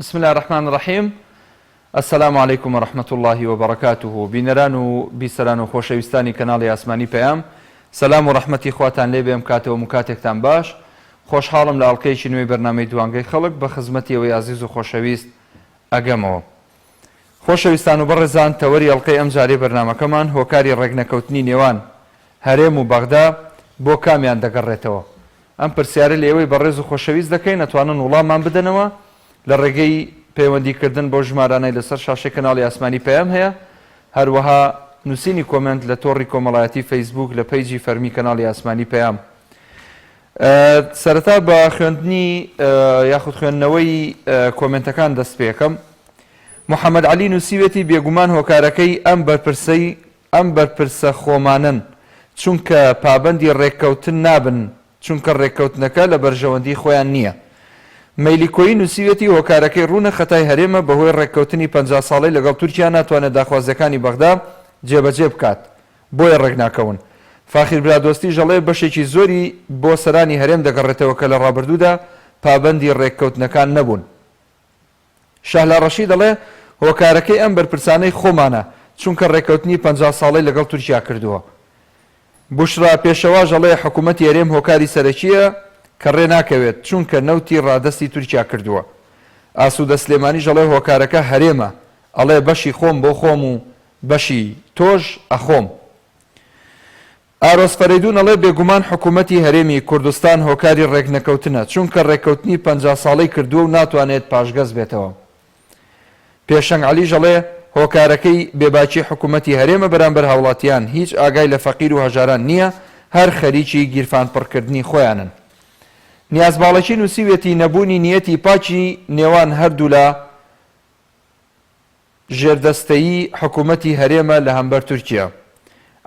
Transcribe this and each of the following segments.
بسم اللە الرحمن الرحیم السلام علیکم و رحمة اللە و بەرەکاته بینەران و بیسەران و خۆشەویستانی کەناڵی ئاسمانی پەیام سەلام و ڕەحمەتی خواتان لێ بێ ئەم کاتەوەم و کاتێکتان باش خۆشحاڵم لە ئەڵقەیەکی نوێی بەرنامەی دوانگەی خەڵک بە خزمەتی ئەوەی ئازیز و خۆشەویست ئەگەمەوە خۆشەویستان و بەڕێزان تەوەری ئەڵقەی ئەم جارەی بەرنامەکەمان هۆکاری ڕێکنەکەوتنی نێوان هەرێم و بەغدا بۆ کامیان دەگەڕێتەوە؟ ئەم پرسیارە لە ئێوەی بەڕێز و خۆشەویست دەکەین، ئەتوانن وڵاممان بدەنەوە لە ڕێگەی پەیوەندی کردن بەو ژمارانەی لەسەر شاشەی کەناڵی ئاسمانی پەیام هەیە، هەروەها نووسینی کۆمێنت لە تۆڕی کۆمەڵایەتی فەیسبووک لە پەیجی فەرمی کەناڵی ئاسمانی پەیام. سەرەتا بە خوێندنی یاخود خوێندنەوەی کۆمێنتەکان دەست پێکەم. محەمەد عەلی نووسیوێتی بێگومان هۆکارەکەی ئەم بەرپرسەی ئەم بەرپرسە خۆمانەن، چونکە پابەندی ڕێککەوتن نابن، چونکە ڕێککەوتنەکە لە بەرژەوەندی خۆیان نییە. مەیلی کۆیی نووسیویەتی هۆکارەکەی ڕوونە خەتای هەرێمە بەهۆی ڕێککەوتنی 50 ساڵەی لەگەڵ تورکیا ناتوانێت داخوازیەکانی بەغدا جێبەجێ بکات بۆیە ڕێکناکەون. فاخیر برادۆستیش ئەڵێ بەشێکی زۆری بۆ سەرانی هەرێم دەگەڕێتەوە کە لە ڕابردوودا پابەندی ڕێککەوتنەکان نەبوون. شەهلا ڕەشید دەڵێ، هۆکارەکەی ئەم بەرپرسانەی خۆمانە، چونکە ڕێککەوتنی 50 ساڵەی لەگەڵ تورکیا کردووە. بوشرا پێشەواش ئەڵێ، حکومەتی هەرێم هۆکاری سەرەکییە کە ڕێ ناکەوێت، چونکە نەوتی ڕادەستی تورکیا کردووە. ئاسودە سلێمانیش ئەڵێ، هۆکارەکە هەرێمە، ئەڵێ بەشی خۆم بۆ خۆم و بەشی تۆش ئەخۆم. ئارۆس فەرەیدون ئەڵێ بێگومان حکومەتی هەرێمی کوردستان هۆکاری ڕێکنەکەوتنە، چونکە ڕێککەوتنی 50 ساڵەی کردووە و ناتوانێت پاشگەز بێتەوە. پێشەنگ عەلیش ئەڵێ هۆکارەکەی بێباکی حکومەتی هەرێمە بەرامبەر هاوڵاتیان، هیچ ئاگای لە فەقیر و هەژاران نییە، هەر خەریکی گیرفان پڕکردنی خۆیانن. نیاز باڵەکی نووسیویەتی نەبوونی نیەتی پاکی نێوان هەردوولا ژێردەستەیی حکومەتی هەرێمە لە هەمبەر تورکیا.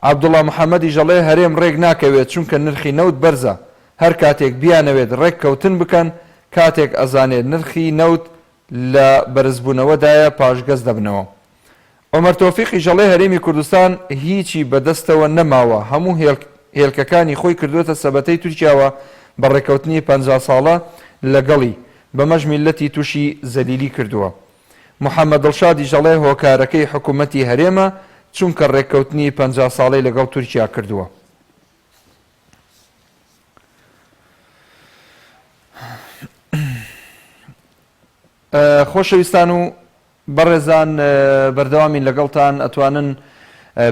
عەبدوڵا محەمەدیش ئەڵێ هەرێم ڕێک ناکەوێت چونکە نرخی نەوت بەرزە، هەر کاتێک بیانەوێت ڕێک کەوتن بکەن کاتێک ئەزانێت نرخی نەوت لە بەرزبونەوەدایە پاشگەز دەبنەوە. عومەر تۆفیقیش ئەڵێ هەرێمی کوردستان هیچی بەدەستەوە نەماوە هەموو هێلکەکانی خۆی کردوەتە سەبەتەی تورکیاوە بە ڕێکەوتنی 50 ساڵە لەگەڵی بەمەش میللەتی توشی زەلیلی کردوە. محەمەد دڵشادیش دەڵێ هۆکارەکەی حکومەتی هەرێمە، چونکە رێککەوتنی 50 ساڵەی لەگەڵ تورکیا کردووە. خۆشەویستان و بەڕێزان بەردەوامین لەگەڵتان ئەتوانن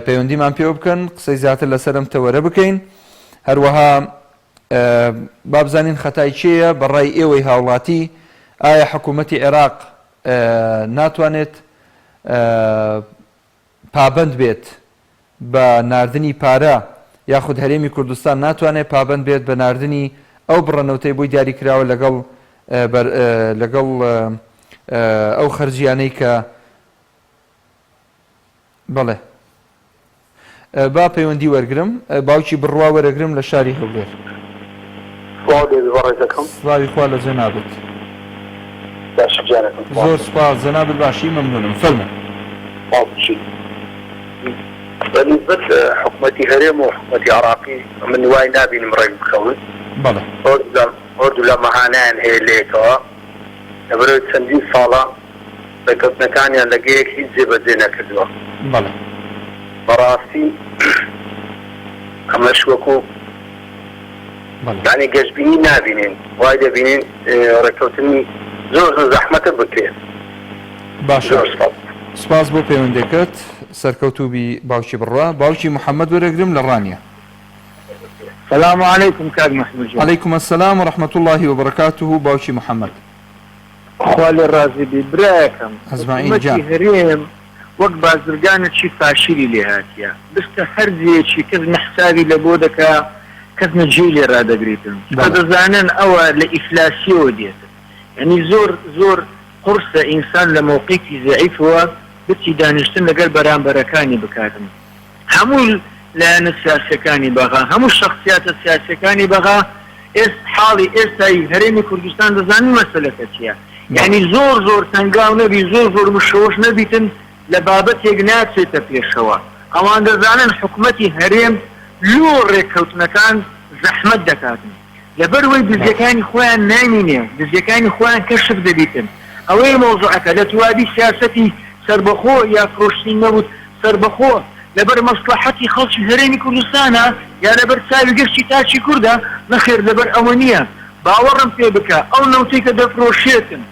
پەیوەندیمان پێوە بکەن قسەی زیاتر لەسەر ئەم تەوەرە بکەین هەروەها با بزانین خەتای کێیە بە ڕای ئێوەی هاوڵاتی ئایا حکوومەتی عێراق ناتوانێت پابەند بێت بە ناردنی پارە یاخود هەرێمی کوردستان ناتوانێت پابەند بێت بە ناردنی ئەو بڕە نەوتەی بۆی دیاری کراوە لەگەڵ لەگەڵ ئەو خەرجیانەی کە بەڵێ با پەیوەندی وەرگرم باوکی بڕوا وەرەگرم لە شاری هەولێر. سڵاو لێبێ بەڕێزەکەم. سڵاوی خوا لە جەنابت. باشی گیانەکەم سڵاو. زۆر سوپاس جەنابت باشی مەمنونم فەرموو. سڵاو بژی. بە نیسبەت حکومەتی هەرێم و حکومەتی عراقی من وای نابینم ڕێک بکەون. بەڵێ. هەردوولا مەهانەیان هەیە لەیەکەوە لەبەرئەوەی چەندین ساڵە ڕێکەوتنەکانیان لەگە یەک هیچ جێبەجێ نەکردووە. بەڵێ. بەڕاستی ئەمەش وەکو بەڵێ. یانی گەشبینی نابینین وای دەبینین ڕێکەوتنی زۆر زۆر زەحمەتە بکرێت. باشە زۆر سوپاس. سوپاس بۆ پەیوەندیەکەت سەرکەوتوو بی باوکی بڕوا. باوکی محمد وەرەگرم لە ڕانیە. سلام علیکم کاک محمود جان. علیکم السلام و رحمە اللە و برکاته باوکی محمد. خوا لێ ڕازی بی برایەکەم ئەجمعین حکومەتی گیان. هەرێم وەک بازرگانەکی فاشیلی لێ هاتیە بستە هەر جێیەکی کەس نە حسابی لە بۆ دەکا کەس نە جێی لێ ڕادەگریتن چونکە بەڵێ. دەزانن ئەوە لە ئیفلاسیەوە دێتن یانی زۆر زۆر قورسە ئینسان لە مەوقیفی زەعیفەوە بچی دانیشتن لەگەر بەرامبەرەکانی بکاتن. هەموو لایەنە سیاسیەکانی بەغا، هەموو شەخسیاتە سیاسیەکانی بەغا ئێست حاڵی ئێستای هەرێمی کوردستان دەزانن مەسەلەکە چیە. بەڵێ. یانی زۆر زۆر تەنگاو نەبی، زۆر زۆر مشەوەش نەبیتن لە بابەتێک ناچێتە پێشەوە. ئەوان دەزانن حکومەتی هەرێم لۆ ڕێککەوتنەکان زەحمەت دەکاتن. لەبەروەی باشە. دزیەکانی خۆیان نامینێ، دزیەکانی خۆیان کەشف دەبیتن. ئەوەیە مەوزوعەکە لە توابی سیاسەتی سەربەخۆ یا فرۆشتنی نەوت سەربەخۆ لەبەر مەسڵەحەتی خەڵکی هەرێمی کوردستانە یا لەبەر چاوی گشتی تاکی کوردە؟ نەخێر لەبەر ئەوە نییە. باوەڕم پێ بکە ئەو نەوتەی کە دەفرۆشرێتن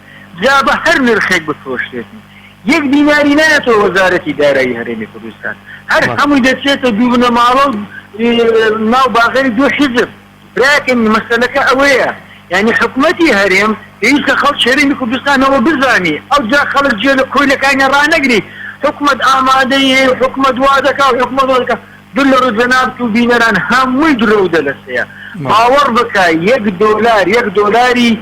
جا بە هەر نرخێک بفرۆشرێتن یەک دیناری نایەتەوە وەزارەتی دارایی هەرێمی کوردستان هەر هەمووی دەچێتە دوو بنەماڵە و ناو باغەی دوو حیزب. براکەم مەسەلەکە ئەوەیە یانی حکومەتی هەرێم پێویستە خەڵکی هەرێمی کوردستان ئەوە بزانی ئەوجا خەڵک جێ لە کۆیلەکانیان ڕانەگری حکومەت ئامادەی هەیە و حکومەت وا دەکا و حکومەت وا دەکا دوور لە ڕووی جەنابت و بینەران هەمووی درۆ و دەلەسەیە باوەڕ بکە یەک دۆلار یەک دۆلاری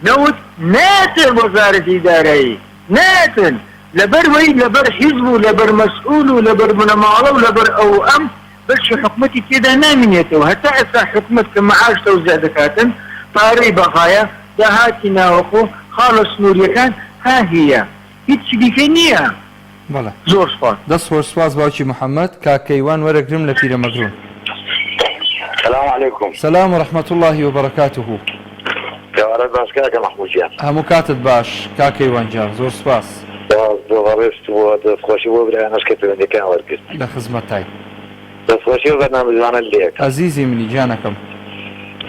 نەوت نایەتە وەزارەتی دارایی نایەتن لەبەر وەی لەبەر حیزب و لەبەر مەسئول و لەبەر بنەماڵە و لەبەر ئەو و ئەم بەشی حکومەتی تێدا نامینێتەوە، هەتا ئێستا حکومەت کە مەعاش تەوزیع دەکاتن، پارەی بەغایە، داهاتی ناوەخۆ، خاڵە سنوورییەکان، ها هیە. هیچی دیکە نییە. بەڵێ. زۆر سوپاس. دەست خۆش سوپاس باوکی محمد. کاک کەیوان وەرەگرم لە پیرەمەگرون. سلام علیکم. سلام و رحمە اللە و بەرەکاته. ئێوارەت باش کاکە مەحمود گیان. هەموو کاتت باش کاک کەیوان گیان زۆر سوپاس. سپاس بۆ بەڕێزت و دەست خۆشی بۆ برایانەش کە پەیوەندیەکەیان وەرگرت. لە خزمەتتاین. دەست خۆشی ئەو بەرنامە جوانەت لێ ئەکەم. ئەزیزی منی گیانەکەم.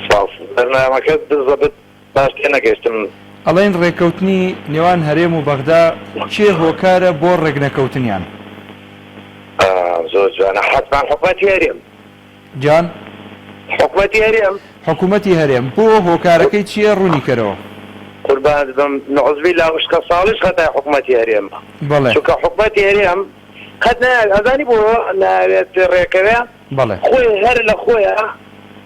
سپاس. بەرنامەکەت بزەبت باش تێنەگەشتم. ئەڵێن ڕێکەوتنی نێوان هەرێم و بەغدا کێ هۆکارە بۆ ڕێکنەکەوتنیان؟ ئا زۆر جوانە حەتمان حکومەتی هەرێم. گیان؟ حکومەتی هەرێم. حکومەتی هەرێم بۆ هۆکارەکەی چیە ڕونی کەرەوە. قوربانت بم نعوذبیلا وشکە ساڵیش خەتای حکومەتی هەرێمە بەڵێ. چونکە حکومەتی هەرێم قەت نایەوێت ئەزانی بۆ نایەوێت ڕێکەوێ بەڵێ. خۆی هەر لە خۆیا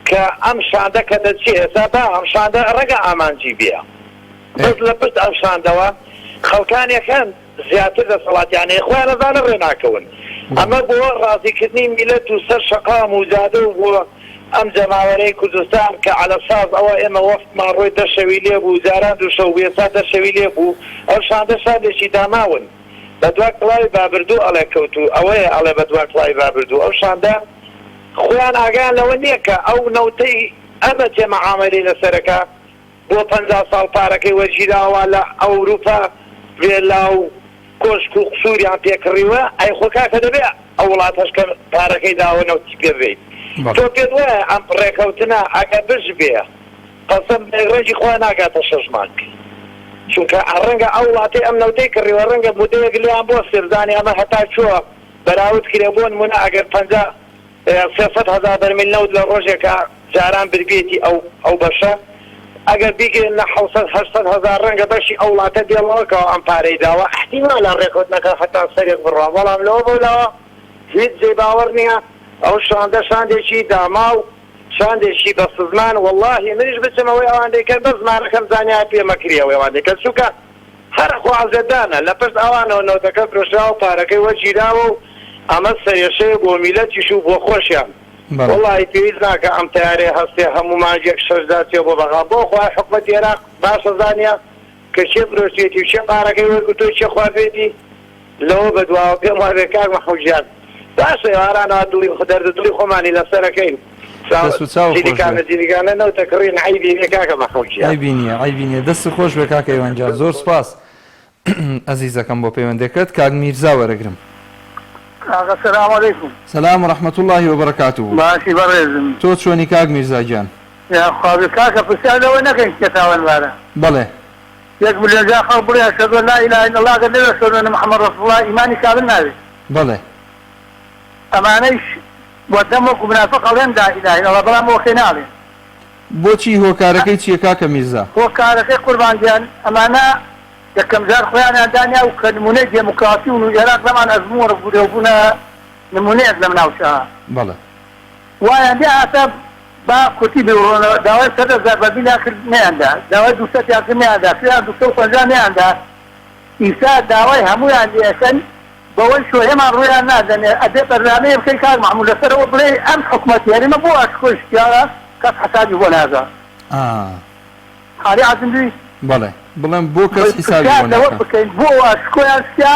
کە ئەم شاندە کە دەچێ ئێستا با ئەم شاندە ڕەنگە ئامانجی بێ بەس لە پشت ئەم شاندەوە خەڵکانێک هەن زیاتر دەسەڵاتیان هەیە خۆیان ئەزانن ڕێ ناکەون ئەمە بۆ ڕازی کردنی میلەت و سەر شەقام و جادە و بۆ ئەم جەماوەرەی کوردستان کە عەلە ساز ئەوە ئێمە وەفدمان ڕۆی دە شەوی لێ بوو جاران دوو شەو بوو ئێستا دە شەوی لێ بوو ئەو شاندە شاندێکی داماون بە دوا کڵاوی بابردوو ئەڵێ کەوتوو ئەوەیە ئەڵێ بە دوا کڵاوی بابردوو ئەو شاندە خۆیان ئاگایان لەوە نیە کە ئەو نەوتەی ئەمە تێ مەعامەلەی لەسەرەکا بۆ 50 ساڵ پارەکەی وەرگیراوە لە ئەوروپا ڤێلا و کۆشک و قسوریان پێ کڕیوە ئەی خۆ کاکە دەبێ ئەو وڵاتەش کە پارەکەی داوە نەوتی پێ ببەیت تۆ پێت وایە ئەم ڕێکەوتنە ئەگە بش بێ قەسەم بە ڕەنگی خوا ناگاتە شەش مانگ چونکە ڕەنگە ئەو وڵاتەی ئەم نەوتەی کڕیوە ڕەنگە مودەیەک لێیان بوەستێ بزانێ ئەمە هەتا کوێ بەراورد کرێ بۆ نمونە ئەگەر 50 300 هەزار بەرمیل نەوت لە ڕۆژێکا جاران بربێتی ئەو ئەو بەشە ئەگەر بیگەیەننە 700 800 هەزار ڕەنگە بەشی ئەو وڵاتە بێڵەوە کەوا ئەم پارەی داوە ئیحتیمالە ڕێکەوتنەکە هەتا سەرێک بڕوا بەڵام لەوە بەولاوە هیچ جێی باوەڕ نییە ئەو شاندە شاندێکی داماو شاندێکی بەسزمان وەڵاهی منیش بچم ئەوەی ئەوان دەیکەن بەس زمانەکەم زانیایە پێ مەکری ئەوەی ئەوان دەیکەن چونکە هەر خۆ عەزێتدانە لە پشت ئەوانەوە نەوتەکە فرۆشراوە پارەکەی وەرگیراوە و ئەمە سەرێشەیە بۆ میلەتیش و بۆ خۆشیان وەڵاهی پێویست ناکا ئەم تەیارەیە هەستێ هەموو مانگێک شەش جار چێ بۆ بەغا بۆ خوایە حکومەتی عێراق باشە زانیە کە کێ فرۆشتویەتی و کێ پارەکەی وەرگرتووە و کێ خواردویەتی لەوە بەدواوە پێم وابێ کاک مەحمود گیان باشە ئێواران وا دڵی دەرد و دڵی خۆمانی لەسەر ئەکەین دەست و چاو خۆش بێ. جلیکانە جلیکانە نەوتە کڕین عەیبی نیە کاکە مەحمود گیان. عەیبی نیە عەیبی نیە دەستت خۆش بێ کاکە ئیوان گیان زۆر سوپاس ئەزیزەکەم بۆ پەیوەندەکەت کاک میرزا وەرەگرم. کاکە سلام علیکم. سلام و رحمە اللە و بەرەکاته. باشی بەڕێزم. تۆ چۆنی کاک میرزا گیان. یاخوا بێ کاکە پرسیار لەوە نەکەین کێ تاوانبارە. بەڵێ. یەک ملیۆن جار خەڵک بڵێ اشهد ان لا اله الا اللە ئەگەر نەوێ اشهد ان محمد رسول اللە ئیمانی کامل نابێ. بەڵێ. ئەمانەیش وە دەم وەکو منافق ئەڵێن لا اله الا اللە بەڵام ئۆکەی ناڵێن. بۆچی هۆکارەکەی چیە کاکە میرزا؟ هۆکارەکەی قوربان گیان ئەمانە یەکەم جار خۆیانیان دانیا و کە نمونەی دێموکراسی و ئێراق لەمان ئەزموون وەرگرتوە و بوونە نمونەیەک لەم ناوچە. بەڵێ. وایان لێ هاتە با کورتی بیوڕۆنەوە داوای 100,000 بەرمیلیان کرد نەیاندا داوای 200 یان کرد نەیاندا کرایان 250 نەیاندا ئیستا داوای هەموویان لێ ئەکەن بەوەی شۆهێمان ڕوویان نادەنێ ئەبێ بەرنامەیە بکەی کاک مەحموود لەسەر ئەوە بڵێی ئەم حکومەتی هەرێمە بۆ ئاشکۆی شکیاوە کەس حەسابی بۆ ناکا ئا. حالی عەزم بی؟ بەڵێ بڵێم بۆ کەس حیسابی پرسیار بۆ لەوە ناکا. بکەین بۆ ئاشکۆیان شکیا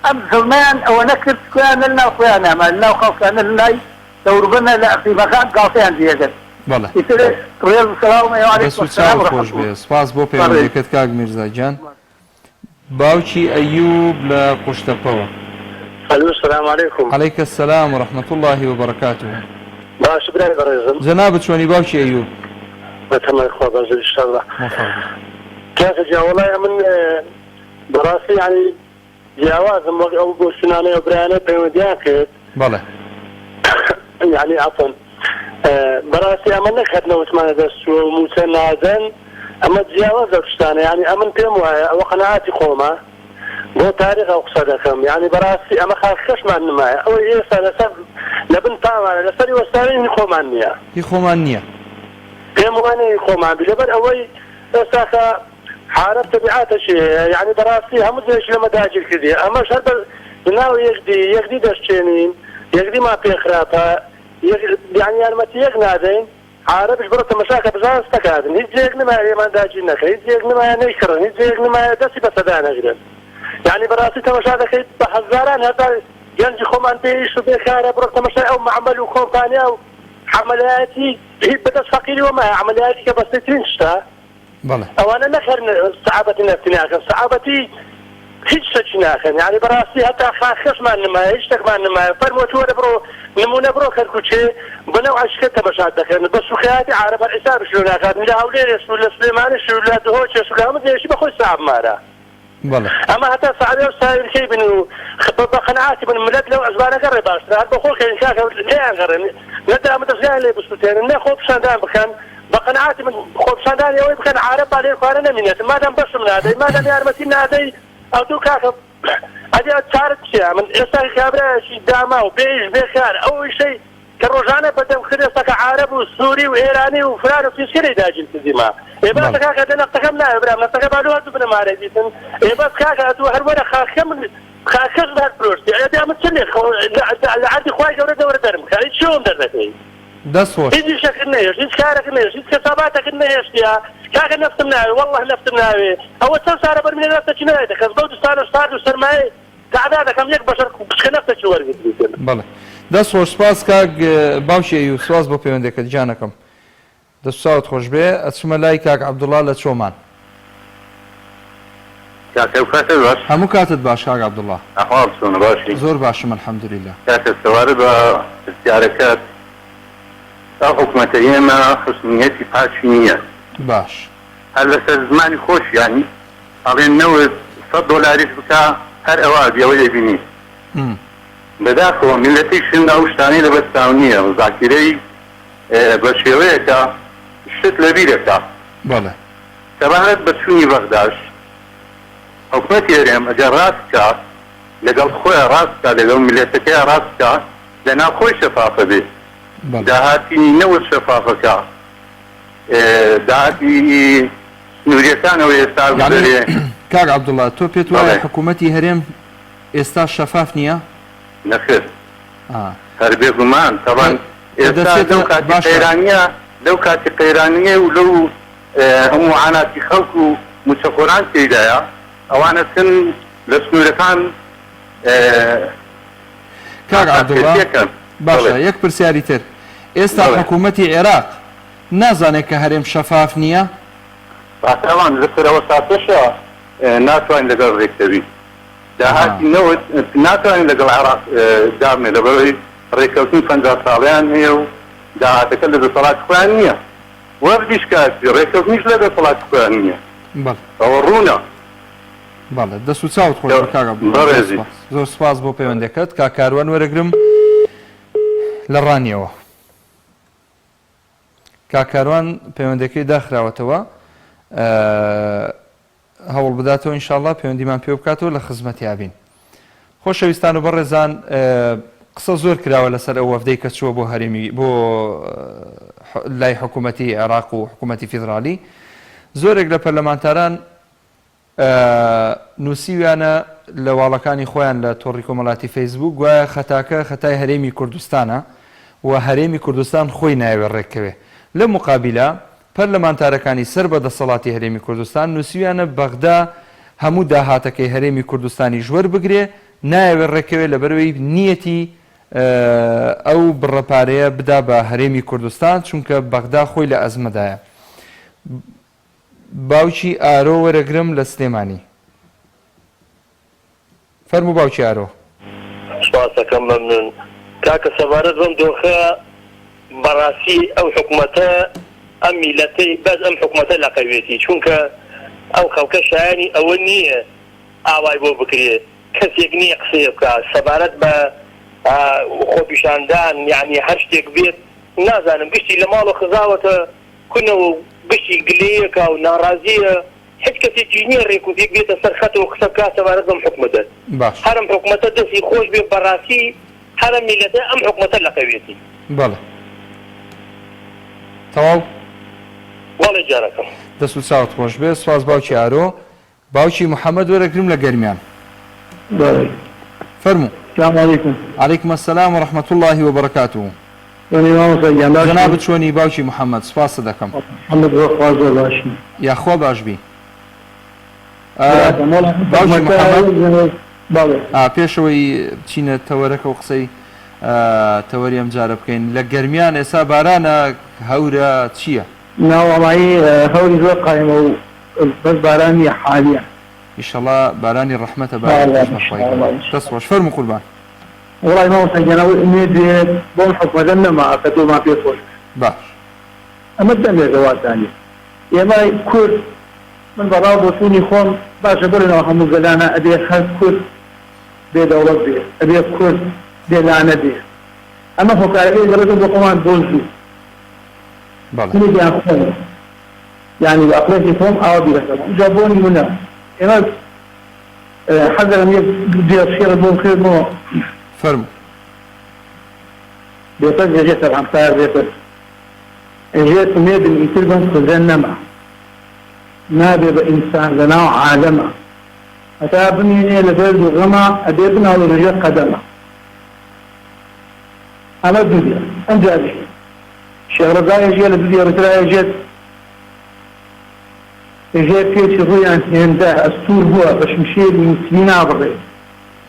ئەم زڵمەیان ئەوە نەکرد شکۆیان نە لەناو خۆیان ناما لەناو خەڵکا نە لەلای دەوروبەر نە لە ئەقلیمەکان گاڵتەیان پێ ئەکرد بەڵێ. ئیتر ڕێز و سڵاوم ئێوارەی دەست و خۆش سلام چاوت و خۆش ڕەحمەت بێ سپاس بۆ بەڕێز. پەیوەندیەکەت کاک میرزا گیان. باوکی ئەیوب لە قوشتەپەوە. الو السلام علیکم. علیک السلام و رحمە اللە و بەرەکاته. باشی برای بەڕێزم. جەنابت چۆنی باوکی ئەیوب؟ بەتەمای خوا باش ان شاء اللە. مۆفەق بی. کاکە گیان وەڵای ئەمن بەڕاستی یانی جیاوازم وەک ئەو بۆچونانەی ئەو برایانەی پەیوەندیان کرد. بەڵێ. یانی عەفوەن بەڕاستی ئەمە نەک هەر نەوتمان لەدەست چووە و مووچە نادەن ئەمە جیاواز لەو شتانە یانی ئەمن پێم وایە ئەوە قەناعەتی خۆمە بۆ تاریخ ئەو قسە دەکەم یانی بەڕاستی ئەمە خاکەکەشمان نمایە ئەوەی ئێستا لەسەر لە بن پامانە لەسەری وەستاوین هی خۆمان نییە. هی خۆمان نییە. پێم وانیە هی خۆمان بی لەبەر ئەوەی ئێستاکە عارەب تەبیعاتەکی هەیە یانی بەڕاستی هەموو دنیایشی لەمە داگیر کردیە ئەمەش هەر بە ناو یەکدی یەکدی دەشکێنین یەکدیمان پێ خراپە یەک یانی یارمەتی یەک نادەین عارەبش بڕۆ تەمەشا کە بزانە ستەکاتن هیچ جێیەک نمایە لێمان داگیر نەکەن هیچ جێیەک نمایە نەیکڕن هیچ جێیەک نمایە دەستی بەسەدا نەگرن یانی بەڕاستی تەمەشا دەکەی بە هەزاران هەزار گەنجی خۆمان بێ ئیش و بێ کارە بڕۆ تەمەشای ئەو مەعمەل و کۆمپانیا و عەمەلایەتی هیچ بەدەست فەقیریەوە مایە عەمەلایەتی کە بەسیترین شتە بەڵێ. ئەوانە نەک هەر سەعابەتی نەفتی ناکەن سەعابەتی هیچ شتەکی ناکەن یانی بەڕاستی هەتا خاکەشمان نمایە هیچ شتەکمان نمایە فەرمووە تۆ وەرە بڕۆ نمونە بڕۆ کەرکوکێ بەناو عەشکەت تەمەشات دەکەن بە سوکایەتی عارەب هەر حیسابش لۆ ناکات لە هەولێرێش و لە سلێمانیش و لە دهۆکێش و لە هەموو جێیەکی بەخۆی سەعاب مارە. بەڵێ. ئەمە هەتا سەعبێ و ساویلکەی بن و بە قەناعەتی بن ملت لەو عزبانە گەڕێ باشترە هەر بەخۆ کەوین کاکە لێیان گەڕێن نە دام و دەزگایان لێ بسوتێنن نە خۆپیشاندان بکەن بە قەناعەتی من خۆپیشاندانی ئەوەی بکەن عارەب با لێر خوارە نەمینێتن مادام بەشم نادەی مادام یارمەتیم نادەی ئەتوو کاکە ئەدی چارت چیە من ئێستا کابرایەکی داماو بێ ئیش بێ کار ئەو ئیشەی کە ڕۆژانە بە دەم کرد ئێستا کە عارەب و سوری و ئێرانی و فلان و فیسکە لێی داگیر کردیمە ئێ باشە بەڵێ. کاکە دە نەفتەکەم ناوێ برام نەفتەکە با لۆ هەردوو بنەمارەی بیتن ئێ بەس کاکە ئەتوو هەر وەرە خاکەکە من خاکەش هەر فرۆشتی ئەدی ئەمن چ لێ خۆ لە لە عەردی خوای گەورە دەوەرە دەرم کە هیچ چۆم دەردەکەی دەست خۆش. هیچ ئیشەکت نەهێشت هیچ کارەکت نەهێشت هیچ کەساباتەکت نەهێشتیە کاکە نەفتم ناوێ واللە نەفتم ناوێ ئەوە چەند سارە بەرمیلە نەفتەکی نەدایتە کەس بەو دوستانەش سارد و سەرمایەی تەعدا دەکەم یەک بەشەر پشکە نەفتەکی وەرگرتبیتن. بەڵێ دەست خۆش سوپاس کاک باوکی ئەیوب سوپاس بۆ پەیوەندەکەت گیانەکەم دەست و چاوت خۆش بێ ئەچمە لای کاک عەبدوڵا لە چۆمان. کاکە ئەو کاتەت باش. هەموو کاتت باش کاک عەبدوڵا. ئەحواڵت چۆنە باشی؟ زۆر باشم الحمدللە. کاکە سەبارەت بە پرسیارەکەت ئەو حکومەتەی ئێمە حوسن نیەتی پاکی نییە. باش. هەر لەسەر زمانی خۆشیان ئەڵێن نەوت سەت دۆلاریش بکا هەر ئەوە ئەبی ئەوەی ئەبینی. بەداخەوە میللەتیشن ئەو شتانەی لەبەر چاو نییە و زاکیرەی بە شێوەیەکە شت لەبیر ئەکا. بەڵێ. سەبارەت بە چوونی بەغداش حکومەتی هەرێم ئەگەر ڕاست بکا لەگەڵ خۆیا ڕاست بکا لەگەڵ میللەتەکەیا ڕاست بکا لەناو خۆی شەفافە بێ بەڵێ. داهاتی نەوت شەفافەکا داهاتی سنووریەکانەوە ئێستا یانی گوزەرێ. کاک عەبدوڵا تۆ پێت وایە بەڵێ. حکوومەتی هەرێم ئێستا شەفاف نییە؟ نەخێر ئا. هەر بێگومان کە تەبعەن کە ئێستا دەچێتە لەو کاتی باشە. قەیرانیە لەو کاتی قەیرانیە و لەو هەموو معاناتی خەڵک و مووچەخۆران تێیدایە ئەوان ئەچن لە سنوورەکان کاک عەبدوڵا قاچاخچێتیەکەن. باشە بەڵێ. یەک پرسیاری تر ئێستا بەڵێ. حکوومەتی عێراق نازانێ کە هەرێم شەفاف نییە؟ ڕاستە ئەوان لەسەر ئەوە ساتەشە ناتوانین لەگەڵ رێککەوین داهاتی نەوت ناتوانین لەگەڵ عێراق دابنێ لەبەرئەوەی رێککەوتنی 50 ساڵەیان هەیە و داهاتەکە لە دەسەڵاتی خۆیان نییە وەفدیش کاتی رێککەوتنیش لە دەسەڵاتی خۆیان نییە بەڵێ. ئەوە ڕوونە. بەڵێ دەست و چاوت خۆش بێ کاک عەبدوڵا زۆر بەڕێزی. سوپاس زۆر سوپاس بۆ پەیوەندەکەت کاک کاروان وەرەگرم لە ڕانیەوە. کاک کاروان پەیوەندەکەی داخراوەتەوە هەوڵ بداتەوە ئینشاءاللە پەیوەندیمان پێ بکاتەوە لە خزمەتیا بین. خۆشەویستان و بەڕێزان قسە زۆر کراوە لەسەر ئەو وەفدەی کە چووە بۆ هەرێمی بۆ لای حکوومەتی عێراق و حکوومەتی فیدرالی زۆرێک لە پەرلەمانتاران نووسیویانە لە واڵەکانی خۆیان لە تۆڕی کۆمەڵاتی فەیسبووک گوایە خەتاکە خەتای هەرێمی کوردستانە و هەرێمی کوردستان خۆی نایەوێ ڕێککەوێ. لەم موقابیلە پەرلەمانتارەکانی سەر بە دەسەڵاتی هەرێمی کوردستان نووسیویانە بەغدا هەموو داهاتەکەی هەرێمی کوردستانیش وەربگرێ نایەوێ ڕێککەوێ لەبەرئەوەی نیەتی ئەو بڕە پارەیە بدا بە هەرێمی کوردستان چونکە بەغدا خۆی لە ئەزمەدایە. باوکی ئارۆ وەرەگرم لە سلێمانی. فەرموو باوکی ئارۆ. سوپاستەکەم مەمنون. کاکە سەبارەت بەم دۆخە بەڕاستی ئەو حکومەتە ئەم میلەتەی بەس ئەم حکومەتە لەقەوێتی چونکە ئەو خەڵکە شایەنی ئەوە نییە ئاوای بۆ بکرێ کەسێک نییە قسەیە بکا سەبارەت بە خۆپیشاندان یانی هەر شتێک بێت نازانم گشتی لە ماڵەوە خزاوەتە کونەوە و گشتی گلەیەکا و ناڕازیە هیچ کەسێکیش نیە رێک و پێک بێتە سەر خەت و قسە بکات سەبارەت بەم حکومەتە. باش. هەر ئەم حکومەتە دەستی خۆش بێ بەڕاستی هەر ئەم میلەتە ئەم حکومەتە لەقەوێتی. بەڵێ. تەواو؟ بەڵێ گیانەکەم. دەست و چاوت خۆش بێ. سوپاس باوکی ئارۆ. باوکی محمد وەرەگرم لە گەرمیان. بەڵێ. فەرموو. سلام علیکم. علیکم السلام و رحمە اللە و بەرەکاته. چۆنی مامۆستا گیان باشی؟ جەنابت چۆنی باوکی محمد سوپاست دەکەم. حمد بۆ خوا زۆر باشم. یاخوا باش بی. براکەم وەڵا ئەم باوکی حکومەتە محمد یەک دەمێک بەڵێ. ئا پێشەوەی بچینە تەوەرەکە و قسەی تەوەری ئەم جارە بکەین لە گەرمیان ئێسا بارانە هەورە چیە؟ ناوەڵایی هەوری زۆر قایمە و بەس باران نیە حالیەن. ئیشەڵا بارانی ڕەحمەتە بارانی ئینشاڵا خۆش بەخوای گەورە ئینشاڵا. دەست خۆش فەرموو قوربان. وەڵای مامۆستا گیان ئەوەی ئومێد بێت بۆم حکومەتە نەما کە دڵمان پێ خۆش بێت. باش. ئەمە دەمێکە واتانیە ئێمە کورد من بە ڕاو بۆچوونی خۆم باشە بۆ لەناو هەموو گەلانا ئەبێ هەر کورد بێ دەوڵەت بێ ئەبێ کورد بێ لانە بێ ئەمە هۆکارەکەی دەڵێتەوە بۆ خۆمان بۆ زوو بەڵێ. منێکیان خۆم یانی بە ئەقڵێکی خۆم ئاوا بیرەکەمەوە ئینجا بۆ نمونە ئێمە حەز دەکەم یەک دێڕ شیعر بۆ بخوێنمەوە. فەرموو. بێکەس ئێژێ سەرهەم سایەق بێکەس ئێژێ ئومێدم ئیتر بەم کوردە نەما نابێ بە ئینسان لە ناو عالەما هەتا بمینێ لە دەرد و غەما ئەبێ بناڵێ لە ژێر قەدەما ئەمە دوو دێڕ ئەمجا بژێ شێخ ڕەزا ئێژێ لە دوو دێڕی ترا ئێژێت ژێر پێچی ڕوویان هێندە ئەستوور بووە بە شمشێری میسری نابڕێ.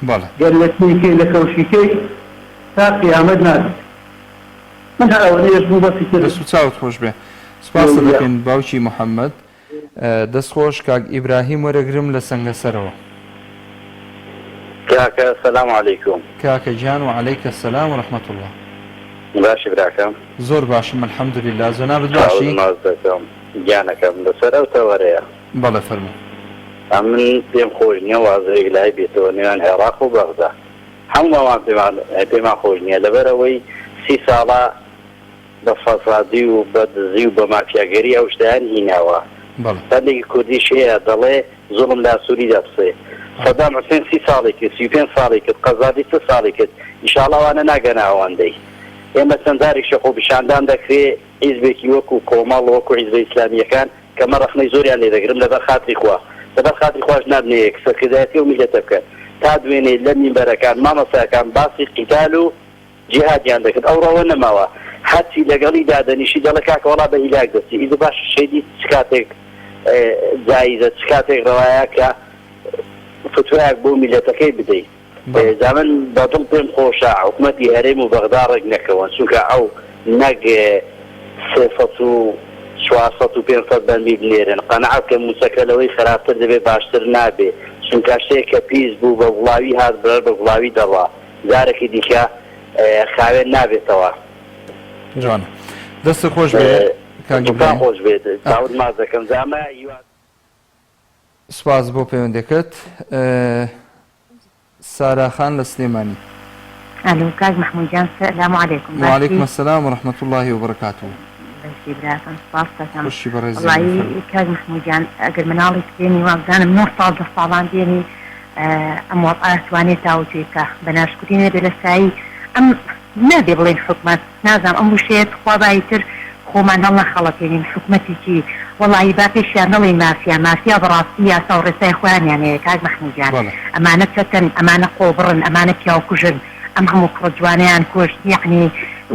بەڵێ. گەر لە تنی کەی لە کەوشی کەی تا قیامەت نابێت. من هەر ئەوەنەیەش بوو بەسی تر. دەست و چاوت خۆش بێ. سوپاست لەولیا. دەکەین باوکی محمد. دەست خۆش کاک ئیبراهیم وەرەگرم لە سەنگەسەرەوە. کاکە سلام علیکم. کاکە گیان وعلیک السلام و رحمە اللە. باشی براکەم؟ زۆر باشم الحمدللە جەنابت چاوت باشی؟ ماچ دەکەم گیانەکەم لەسەر ئەو تەوەرەیە. بەڵێ فەرموو. ئەمن پێم خۆش نیە وازەیەک لای بێتەوە نێوان عێڕاق و بەغدا هەموومان پێمان پێمان خۆش نیە لەبەر ئەوەی سی ساڵە بە فەسادی و بە دزی و بە مافیاگەری ئەو شتەیان هیناوە. بەڵێ. پەندێکی کوردیش هەیە دەڵێ زوڵم لە ئاسووری دەپسێ. سەدام حوسێن سی ساڵی کرد، 35 ساڵی کرد، قەزافی چل ساڵی کرد، ئیشاڵا ئەوانە ناگەنە ئەوەندەی. ئێمە چەند جارێکیشە خۆپیشاندان دەکرێ، حیزبێکی وەکوو کۆمەڵ، وەکوو حیزبە ئیسلامییەکان کە من ڕەخنەی زۆریان لێ دەگرم لەبەر خاتری خوا، لەبەر خاتری خواش نابنە یەک، سەرکردایەتی ئەو میللەتە بکەن. تا دوێنێ لە مینبەرەکان مامۆستاکان باسی قیتال و جیهادیان دەکرد ئەوڕۆ ئەوە نەماوە هەرچی لەگەڵی دادەنیشی دەڵێ کاکە وەڵا بە هیلاک دەچی ئیدی باشە شەهیدی چ کاتێک جایزە چ کاتێک ڕەوایە کە فتوایەک بۆ میلەتەکەی بدەی جا من بە دڵ پێم خۆشە حکومەتی هەرێم و بەغدا ڕێک نەکەون چونکە ئەو نەک 300 و 400 و 500 بەرمیل بنێرن قەناعەت بکە مووچەکە لەوەی خراپتر دەبێ باشتر نابێ چونکە شتێک کە پیس بوو بە گوڵاوی هات بەر بە گوڵاوی دەڕوا جارێکی دیکە خاوێن نابێتەوە. جوانە دەستت خۆش بێ کاک دڵتان ئیبراهیم. خۆش بێت چاوت ماچ دەکەم جا ئەمە هیوا. سوپاس بۆ پەیوەندیەکەت. سارا خان لە سلێمانی. ئەلو کاک مەحمود گیان سلام علیکم باشی؟ وعلیکم السلام و رحمە اللە و بەرەکاتوه. باشی براکەم سوپاست دەکەم. خوشکی بەڕێزی وەڵایی فەرموو. کاک مەحمود گیان ئەگەر مناڵێک بێنی وابزانم نۆ ساڵ دە ساڵان بێنی ئەم وەزعە ئەتوانێ تاوتوێ بکا بە ناشکوری نەبێ لە سایی ئەم نابێ بڵێین حکومەت نازانم ئەم وشەیە تخوا با ئیتر خۆمان هەڵنەخەڵەتێنین حکومەتێکی وەڵایی با پێشیان نەڵێین مافیا مافیا بەڕاستی یاسا و ڕێسای خۆیانیان هەیە کاک مەحمود گیان بەڵێ. ئەمانە چەتەن ئەمانە قۆڵبڕن ئەمانە پیاوکوژن ئەم هەموو کوڕە جوانەیان کوشت یەعنی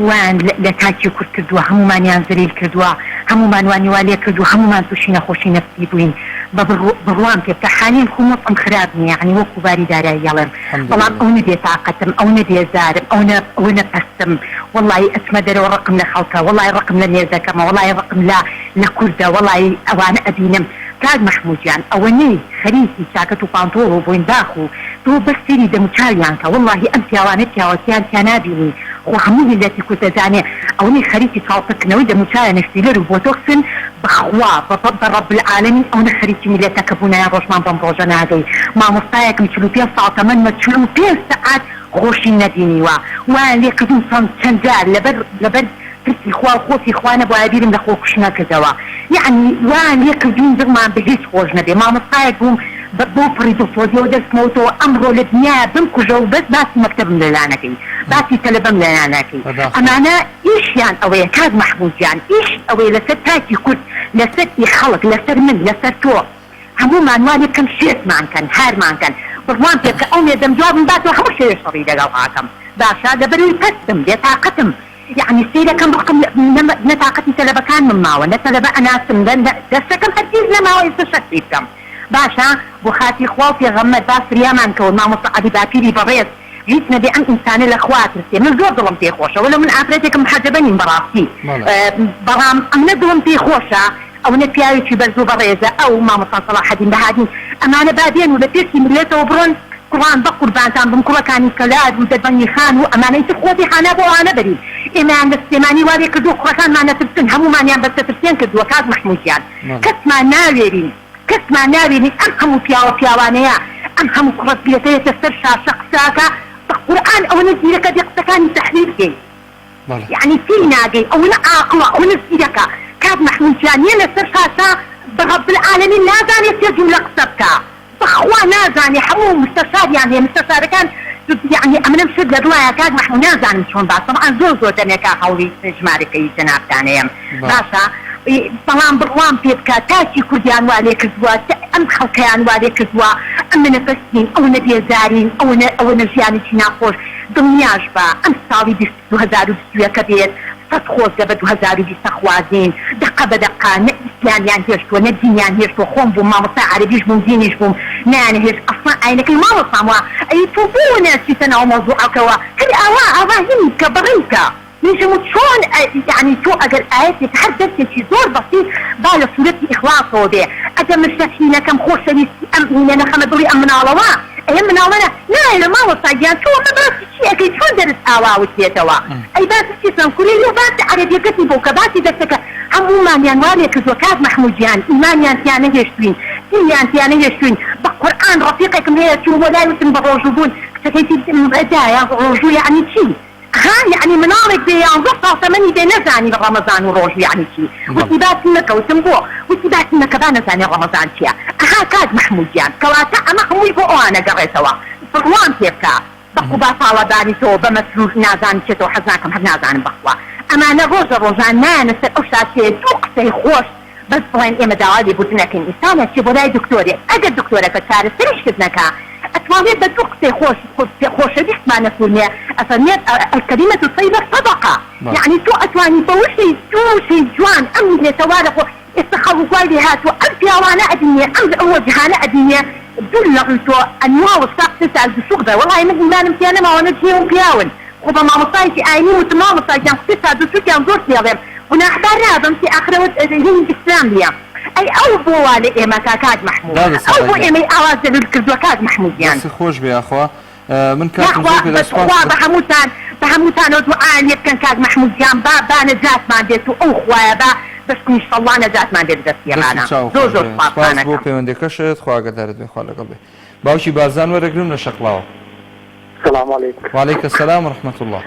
وایان لە تاکی کورد کردووە هەموومانیان زەلیل کردووە هەموومان وانی وا لێ کردووە هەموومان تووشی نەخۆشی نەفسی بووین بە بڕوام پێ بکە حالیم خۆم وەزعم خراپ نیە یەعنی وەکو باری دارایی ئەڵێم بەڵام الحمدللە. ئەونە بێ تاقەتم ئەونە بێزارم ئەونە ئەونە پەستم وەڵایی ئەچمە دەرەوە ڕقم لە خەڵکە وەڵایی ڕقم لە مێردەکەمە وەڵایی ڕقم لە لە کوردە وەڵایی ئەوانە ئەبینم. کاک مەحمود گیان ئەوەنەی خەریکی چاکەت و پانتۆڵ و بۆینباخ و تۆ بەس سەیری دەموچاویان کە وەڵاهی ئەم پیاوانە پیاوەتیان تیا نابینی خۆ هەموو میللەتی کورد دەزانێ ئەوەنەی خەریکی چاوپڕکردنەوەی دەموچاویانە فیلەر و بۆتۆکسن بەخوا بە بە رب العالمین ئەونە خەریکی میللەتەکە بوونایە ڕۆژمان بەم ڕۆژە ناگەی مامۆستایەکم 45 ساڵ تەمەنمە 45 سەعات خۆشیم نەبینیوە وایان لێ کردوم چەند چەند جار لەبەر لەبەر ترسی خوا و خۆفی خوا نەبوایە بیرم لە خۆکوشتن نەکردەوە یەعنی وایان لێ کردوین دڵمان بە هیچ خۆش نەبێ مامۆستایەک بووم بە بەو پڕی دڵسۆزیەوە دەرسمەوتەوە ئەمڕۆ لە دنیایا بمکوژە و بەس باسی مەکتەبم لەلا نەکەی باسی تەلەبەم لەلا نەکەی ئەمانە ئیشیان ئەوەیە کاک مەحمود گیان ئیش ئەوەیە لەسەر تاکی کورد لەسەر ئی خەڵک لەسەر من لەسەر تۆ هەموومان وا لێ بکەن شێتمان کەن هارمان کەن بڕوام پێ بکە ئەو مێردەم جوابم باتەوە هەموو شەوێ شەڕی لەگەڵ ئاکەم باشە لەبەرئەوەی پەستم بێ تاقەتم یەعنی سەیرەکەم ڕقم لە نە تاقەتی تەلەبەکانمم ماوە نە تەلەبە ئەناسم نە دەرسەکەم هەرگیز نەماوە ئێستا شەرحی بکەم باشە بۆ خاتری خوا و پێغەمبەر با فریامان کەون مامۆستا عەلی باپیری بەڕێز هیچ نەبێ ئەم ئینسانە لە خوا ئەترسێ من زۆر دڵم پێی خۆشە وەلەو من ئافرەتێکم محەجەبە نیم بەڕاستی بەڵام ئەمنە دڵم پێی خۆشە ئەونە پیاوێکی بەرز و بەڕێزە ئەو مامۆستا سەڵاحەدین بەهادین ئەمانە با بێن و لە پێشی مللەتەوە بڕۆن کوڕان بەقوربانتان بم کوڕەکانی کەلار و دەربەندی خان و ئەمانە ئیتر خۆ بێ هانا بۆ ئەوانە بەرین ئێمەیان لە سلێمانی وا لێ کردووە کوڕەکانمان ئەترسن هەموومانیان بەستەترسێن کردووە کاک مەحموود گیان کەسمان ناوێرین کەسمان ناوێرین ئەم هەموو پیاوە پیاوانەیە ئەم هەموو کوڕە زیرەکە یەتە سەر شاشە قسە ئەکا بە قورئان ئەوەنە زیرەکە بێ قسەکانی تەحلیل بکەی یەعنی تێی ناگەی ئەوەنە عاقڵە ئەوەنە زیرەکە کاک مەحمود گیان یە لەسەر شاشە بە رب العالمین نازانێ سێ جوملە قسە بکا بەخوا نازانێ هەموو مستەشاریان هەیە مستەشارەکان یەعنی ئەمنم شت لە دڵایە کاک مەحمود نازانم چۆن باس تەبعەن زۆر زۆر دەمێکە هەوڵی ژمارەکەی جەنابتانەیەم باشە بەڵام بڕوام پێ بکە تاکی کوردیان وا لێ کردووە ئەم خەڵکەیان وا لێ کردووە ئەمنە پەستین ئەونە بێزارین ئەونە ئەوەنە ژیانێکی ناخۆش دڵنیاش بە ئەم ساڵی 2021 ەکە بێت سەت خۆزگە بە 2020 ئەخوازین دەقە بە دەقە نە ئیسلامیان هێشتووە نە دینیان هێشتووە خۆم بووم مامۆستای عەرەبیش بووم دینیش بووم نەیانەهێشت ئەسڵەن ئاینەکەی مامۆستام وا ئەی تۆ بۆ ناچیتە ناو مەوزوعەکەوە هەر ئاوا ئاوا هینی بکە بەڕێی بکە. منیش وت چۆن یەعنی تۆ ئەگەر ئایەتێک هەر دەرسێکی زۆر بەسیت با لە سورەتی ئیخڵاسەوە بێ ئەگەر من شەرحی نەکەم خۆشەویستی ئەم هینە نەخەمە دڵی ئەم مناڵەوە ئەی ئەم مناڵە نا نایەوێ مامۆستا گیان تۆ ئەمە باسی چی ئەکەی چۆن دەرس ئاوا وترێتەوە ئەی باسی چی بکەم کورە لۆ باسی عەرەبیەکەتی بۆ کە باسی دەرسەکە هەموومانیان وا لێ کردوە کاک مەحمود گیان ئیمانیان تیا نەهێشتوین دینیان تیا نەهێشتوین بە قورئان ڕەفیقێکم هەیە چووم بۆ لای وتم بە ڕۆژوو بوون کچەکەی دایە ڕۆژوو یەعنی چی ها یەعنی مناڵێک بێ یانزە ساڵ تەمەنی بێ نەزانی ڕەمەزان و ڕۆژوو یەعنی چی وتی باسی مەکە وتم بۆ وتی باسی مەکە با نەزانێ ڕەمەزان چیە ئەها کاک مەحمود گیان کەواتە ئەمە هەمووی بۆ ئەوانە گەڕێتەوە بڕوام پێ بکە بە قوبا تاڵەبانی تۆ بە مەسرور نازانم کێ تۆ حەز ناکەم هەر نازانم بەخوا ئەمانە ڕۆژە ڕۆژان نایەنە سەر ئەو شاشەیە دوو قسەی خۆش بەس بڵێن ئێمە داوای لێبوردن ئەکەین ئینسان ئەچێ بۆ لای دکتۆرێک ئەگەر دکتۆرەکە چارەسەریشت نەکا ئەتوانێت بە دوو قسەی خۆش خۆشەویستمان ئەفەرموێ ئەفەرموێت الکلمە الطیبە صدقە یەعنی تۆ ئەتوانی بە وشەی دوو وشەی جوان ئەم میللەتە وا لە خۆ ئێستا خەڵک وای لێ هاتووە ئەم پیاوانە ئەبینێ ئەم وەجهانە ئەبینێ دوور لە ڕووی تۆ ئەنوا وەستا قسەی ساز و سوک بە وەڵاهی من ئیمانم تیا نەماوە نە جنێوم پیاون خۆ بە مامۆستایەکی ئاینیم وتم مامۆستا گیان قسەی سارد و سوکیان زۆر پێڵێم گوناحبار نابم تی ئاخرەوە هینی ئیسلام نیە ئەی ئەو بۆ وا لە ئێمە کا کاک مەحموو دادە ئەو سارا بۆ گیان. ئێمەی ئاوا زەلیل کردوە کاک مەحموو گیان. دەستت خۆش بێ یاخوا من کاتم یاخوا زۆر پێدا بەس سوپاست خوا بە دەکەم. هەمووتان بە هەمووتانەوە دوعایان لێ بکەن کاک مەحموود گیان با با نەجاتمان بێت و ئەو خوایە با بەشکم ئیشەڵڵا نەجاتمان بێت بەدەستی دەست و ئەمانە چاوو زۆر خۆش زۆر بێ سوپاستان سوپاس بۆ ئەکەم. پەیوەندیەکەشت خوا ئاگادارت بێ خوا لەگەڵ بێ باوکی بارزان وەرەگرم لە شەقڵاوە. سلام علیک. وعلیک السلام و رحمە اللە.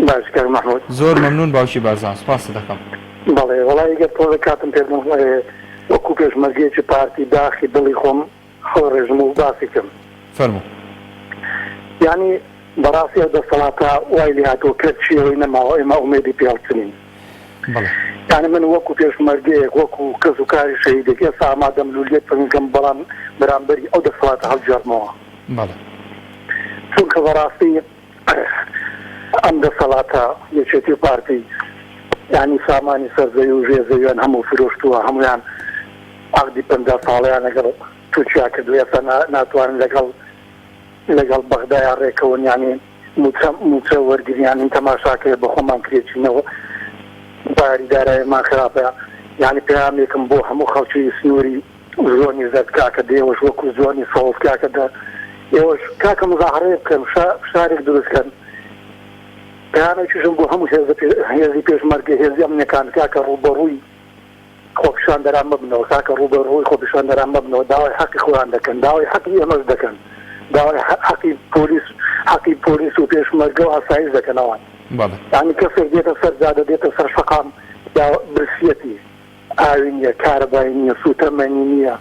باش کاک مەحمود. زۆر مەمنون باوکی بارزان سوپاست دەکەم. بەڵێ وەڵایی گەر تۆزێک کاتم پێ بدەن وەکو پێشمەرگەیەکی پارتی داخی دڵی خۆم هەڵڕێژم و باسی کەم. فەرموو. یانی بەڕاستی ئەو دەسەڵاتە وای لێهاتووە کەرچی ئەوەی نەماوە ئێمە ئومێدی پێ هەڵچنین. بەڵێ. یانی من وەکو پێشمەرگەیەک وەکو کەس و کاری شەهیدێک ئێستا ئامادەم لولیەک بکەم بەڵام بەرامبەری ئەو دەسەڵاتە هەڵگێڕمەوە. بەڵێ. چونکە بەڕاستی ئەم دەسەڵاتە یەکێتی و پارتی یانی سامانی سەر زەوی و ژێر زەویان هەموو فرۆشتووە هەموویان عەقدی 50 ساڵەیان لەگەڵ تورکیا کردووە ئێستا ناتوانن لەگەڵ لەگەڵ بەغدایا ڕێکەون یانی موچە موچە وەرگریان تەماشاکەیە بە خۆمان کرێچینەوە باری دارایمان خراپە یانی پەیامێکم بۆ هەموو خەڵکی سنووری. زۆنی زەرد کاکە دە ئێوەش وەکو زۆنی سەوز کاکە دە ئێوەش کاکە مزاهەرەیە بکەن فشارێک دروست کەن پەیامێکیشم بۆ هەموو هێزە هێزی پێشمەرگە هێزی ئەمنیەکان کاکە ڕووبەڕووی خۆپیشاندەران مەبنەوە کاکە ڕووبەڕووی خۆپیشاندەران مەبنەوە داوای حەقی خۆیان دەکەن داوای حەقی ئێمەش دەکەن داوای حەقی پۆلیس حەقی پۆلیس و پێشمەرگە و ئاسایش دەکەن ئەوان بەڵێ. یانی کەسێک دێتە سەر جادە دێتە سەر شەقام داوا برسیەتی ئاوی نییە کارەبای نییە سووتەمەنی نییە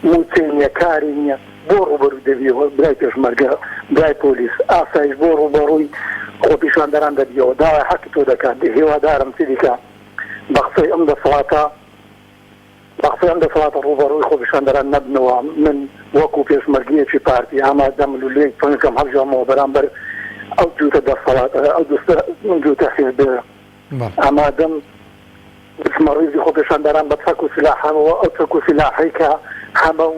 مووچەی نییە کاری نییە بۆ ڕووبەروو دەبیەوە برای پێشمەرگە برای پۆلیس ئاسایش بۆ ڕووبەڕووی خۆپیشاندەران دەبیەوە داوای حەقی تۆ دەکات هیوادارم چیدیکە بە قسەی ئەم دەسەڵاتە بە قسەی ئەم دەسەڵاتە ڕووبەڕووی خۆپیشاندەران نەبنەوە، من وەکو پێشمەرگەیەکی پارتی ئامادەم لولەی تەنکەم هەڵگێڕمەوە بەرامبەر ئەو جووتە دەسەڵاتە ئەو جووتە حیزبە ئامادەم بچمە ڕیزی خۆپیشاندەران بە چەک و سیلاحەوە ئەو چەک و سیلاحەی کە هەمە و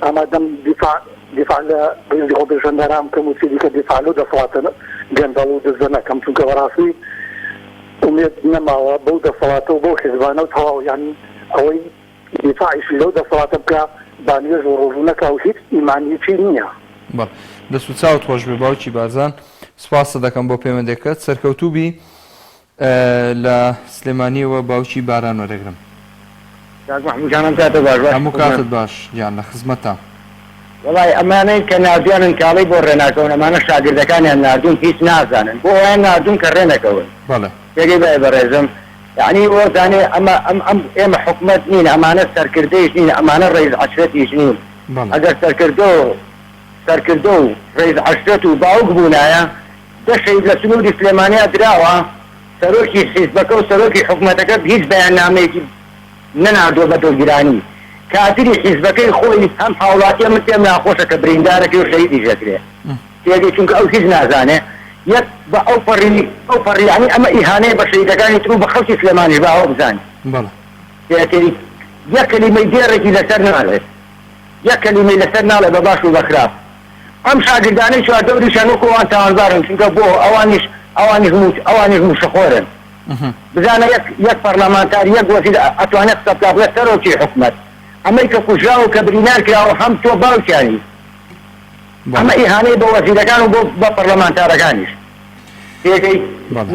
ئامادەم دیفاع دیفاع لە ڕیزی خۆپێشاندەران بکەم و چیدیکە دیفاع لەو دەسەڵاتە گەندەڵ و دزە نەکەم چونکە بەڕاستی ئومێد نەماوە بەو دەسەڵاتە و بەو حیزبانە و تەواو یانی ئەوەی دیفاعیش لەو دەسەڵاتە بکا با نوێژ و ڕۆژوو نەکا و هیچ ئیمانیی نییە. بەڵێ دەست و چاوت خۆش بێ باوکی بارزان سوپاست دەکەم بۆ پەیوەندەکەت سەرکەوتوو بی. لە سلێمانیەوە باوکی باران وەرەگرم. کاک مەحمود جان ئەم کاتە باش باشی هەموو کاتت باش گیان لە خزمەتتام. وەڵای ئەمانەی کە ناردویانن کاڵی بۆ ڕێناکەون ئەمانە شاگردەکانیان ناردوون هیچ نازانن بۆ ئەویان ناردوون کە ڕێنەکەون بەڵێ. تێگەی برای بەڕێزم یەعنی وەزانێ ئەمە ئەم ئەم ئێمە حکومەت نین ئەمانە سەرکردەیش نین ئەمانە ڕەیس عەشرەتیش نین بەڵێ. ئەگەر سەرکردە و سەرکردە و ڕەیس عەشرەت و باوک بوونایە دە شەهید لە سنووری سلێمانیا دراوە، سەرۆکی حیزبەکە و سەرۆکی حکومەتەکە هیچ بەیاننامەیەکی نەناردووە بە دڵگرانی کادری حیزبەکەی خۆی، هەم هاوڵاتیە من پێم ناخۆشە کە بریندارەکەی و شەهیدیش دەکرێ تێگەی چونکە ئەو هیچ نازانێ یەک بە ئەو پەڕی ئەو پەڕی یانی ئەمە ئیهانەیە بە شەهیدەکانی تر و بە خەڵکی سلێمانیش با ئەوە بزانین بەڵێ. تێگەی یەک کەلیمەی دێڕێکی لەسەر ناڵێت یەک کەلیمەی لەسەر ناڵێ بە باش و بە خراپ. ئەم شاگردانەی چواردەوریشیان وەکو ئەوان تاوانبارن چونکە بۆ ئەوانیش ئەوانیش موچ ئەوانیش موچەخۆرن بزانە یەک یەک پەرلەمانتار یەک وەزیر ئەتوانێ قسە بکا بڵێ سەرۆکی حکومەت ئەمەی کە کوژراوە و کە برینار کراوە هەم تۆ باوکیانی ئەمە ئیهانەی بە وەزیرەکان و بۆ بە پەرلەمانتارەکانیش تێگەی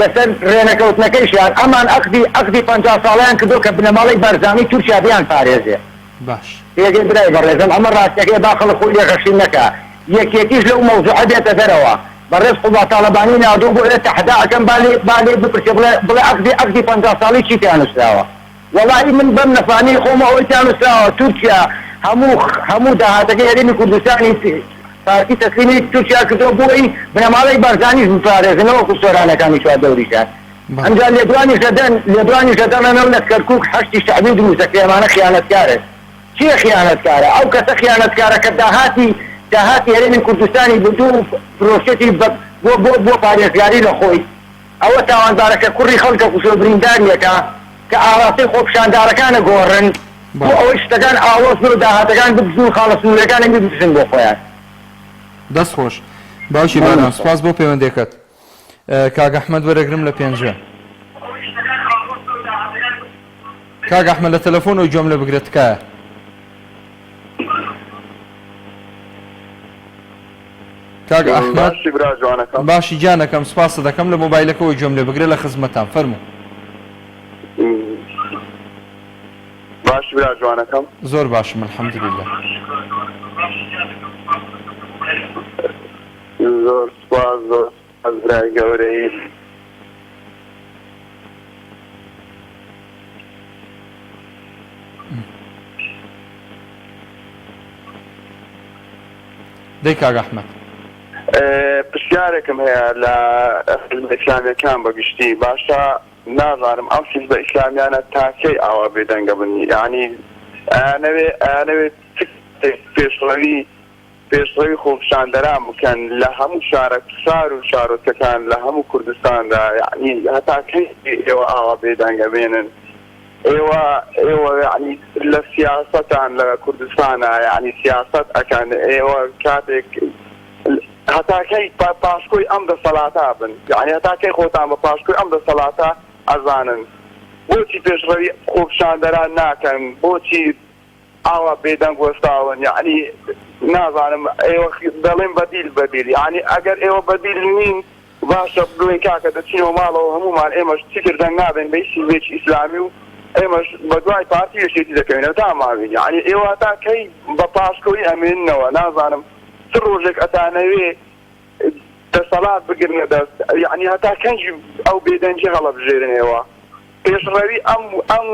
لەسەر ڕێنەکەوتنەکەیشیان ئەمان ئەقدی ئەقدی 50 ساڵیان کردو کە بنەماڵەی بارزانی تورکیا بیان پارێزێ باش. پێگەی برای بەڕێزم ئەمە ڕاستیەکەیە با خەڵک خۆی لێ غەشیم نەکا یەکێتیش لەو مەوزوعە بێتە دەرەوە بەڕێز قوباد تاڵەبانی ناردووە بۆ ئێ تەحەدا ئەکەم با لێ با لێی بپرسێ بڵێ بڵێ عەقدی عەقدی 50 ساڵی چی تیا نوسراوە وەڵاهی من بەم نەفامی خۆمە ئەوەی تیا نوسراوە تورکیا هەموو هەموو داهاتەکەی هەرێمی کوردستانی پارتی تەسلیمی تورکیا کردووە بۆی بنەماڵەی بارزانیش بپارێزن نەوەکو سۆرانەکانی چواردەوریشیان ئەمجا لێدوانیش دەدەن لێدوانیش دەدەنەوە لە کەرکوک حەشدی شەعبی دروست دەکرێ ئەمانە خیانەتکارن کێ خیانەتکارە ئەو کەسە خیانەتکارە کە داهاتی داهاتی هەرێمی کوردستانی بردو و فرۆشتێتی بە بۆ بۆ بۆ پارێزگاری لە خۆی ئەوە تاوانبارە کە کوڕی خەڵکە کوشێ و برینداریەکە کە ئاراستەی خۆپیشاندارەکانە گۆڕن بۆ ئەوەی شتەکان ئاڵۆز بن و داهاتەکان بدزن و خاڵە سنوریەکانی بدزن بۆ خۆیان. دەست خۆش باوکی باران سوپاس بۆ پەیوەندیەکەت. کاک ئەحمەد وەرەگرم لە پێنجوێن. کاک ئەحمەد لە تەلەفۆنەوە گوێم لێ بگرە تکایە. کاک ئەحمەد باشی برا جوانەکەم باشی گیانەکەم سپاست دەکەم لە مۆبایلەکەوە گوێم لێ بگرە لە خزمەتام فەرموو. باشی برا جوانەکەم زۆر باشم الحمدللە. زۆر سوپاس زۆر سوپاس برای گەورەی. دەی کاک ئەحمەد. پرسیارێکم هەیە لە حزبە ئیسلامیەکان بە گشتی باشە نازانم ئەم حزبە ئیسلامیانە تا کەی ئاوا بێدەنگە بن یانی ئەیانەوێ ئەیانەوێ چ پێشڕەوی پێشڕەوی خۆپیشاندەران بکەن لە هەموو شارە شار و شارۆچکەکان لە هەموو کوردستاندا یەعنی هەتا کەی ئێوە ئاوا بێدەنگ ئەبێنن ئێوە ئێوە یەعنی لە سیاسەتان لە کوردستانا یەعنی سیاسەت ئەکەن ئێوە کاتێک هەتا کەی پاشکۆی ئەم دەسەڵاتە بن یەعنی هەتا کەی خۆتان بە پاشکۆی ئەم دەسەڵاتە ئەزانن بۆچی پێشڕەوی خۆپیشاندەران ناکەن بۆچی. ئاوا بێدەنگ وەستاون یەعنی نازانم ئێوە دەڵێن بەدیل بەدیل یەعنی ئەگەر ئێوە بەدیل نین باشە بڵێن کاکە دەچینەوە ماڵەوە هەموومان ئێمەش چیتر دەنگ نادەین بە هیچ حیزبێکی ئیسلامی و ئێمەش بەدوای پارتی و یەکێتی دەکەوینەوە تا ماوین یەعنی ئێوە هەتا کەی بە پاشکۆیی ئەمێننەوە نازانم چ ڕۆژێک ئەتانەوێ دەسەڵات بگرنە دەست یەعنی هەتا کەنگی ئەو بێدەنگی هەڵەبژێرن ئێوە پێشڕەوی ئەم ئەم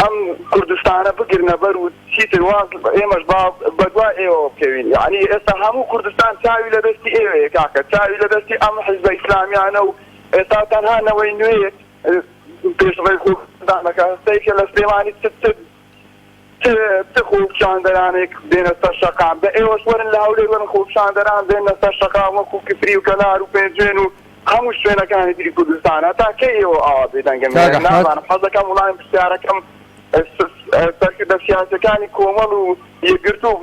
ئەم کوردستانە بگرنە بەر و چیتر واز ئێمەش با بەدوای ئێوەوە بکەوین یەعنی ئێستا هەموو کوردستان چاوی لە دەستی ئێوەیە کاکە چاوی لە دەستی ئەم حیزبە ئیسلامیانە و ئێستا تەنها نەوەی نوێ پێشڕەوی خۆپیشاندانەکە سەیرکە لە سلێمانی چ چ چ چ خۆپیشاندەرانێک بێنە سەر شەقام دە ئێوەش وەرن لە هەولێر وەرن خۆپیشاندەران بێنە سەر شەقام وەکو کفری و کەلار و پێنجوێن و هەموو شوێنەکانی تری کوردستان هەتا کەی ئێوە ئاوا بێدەنگن کاک ئەحمەد. نازانم حەزەکەم وڵامی پرسیارەکەم سەرکردە سیاسیەکانی کۆمەڵ و یەکگرتوو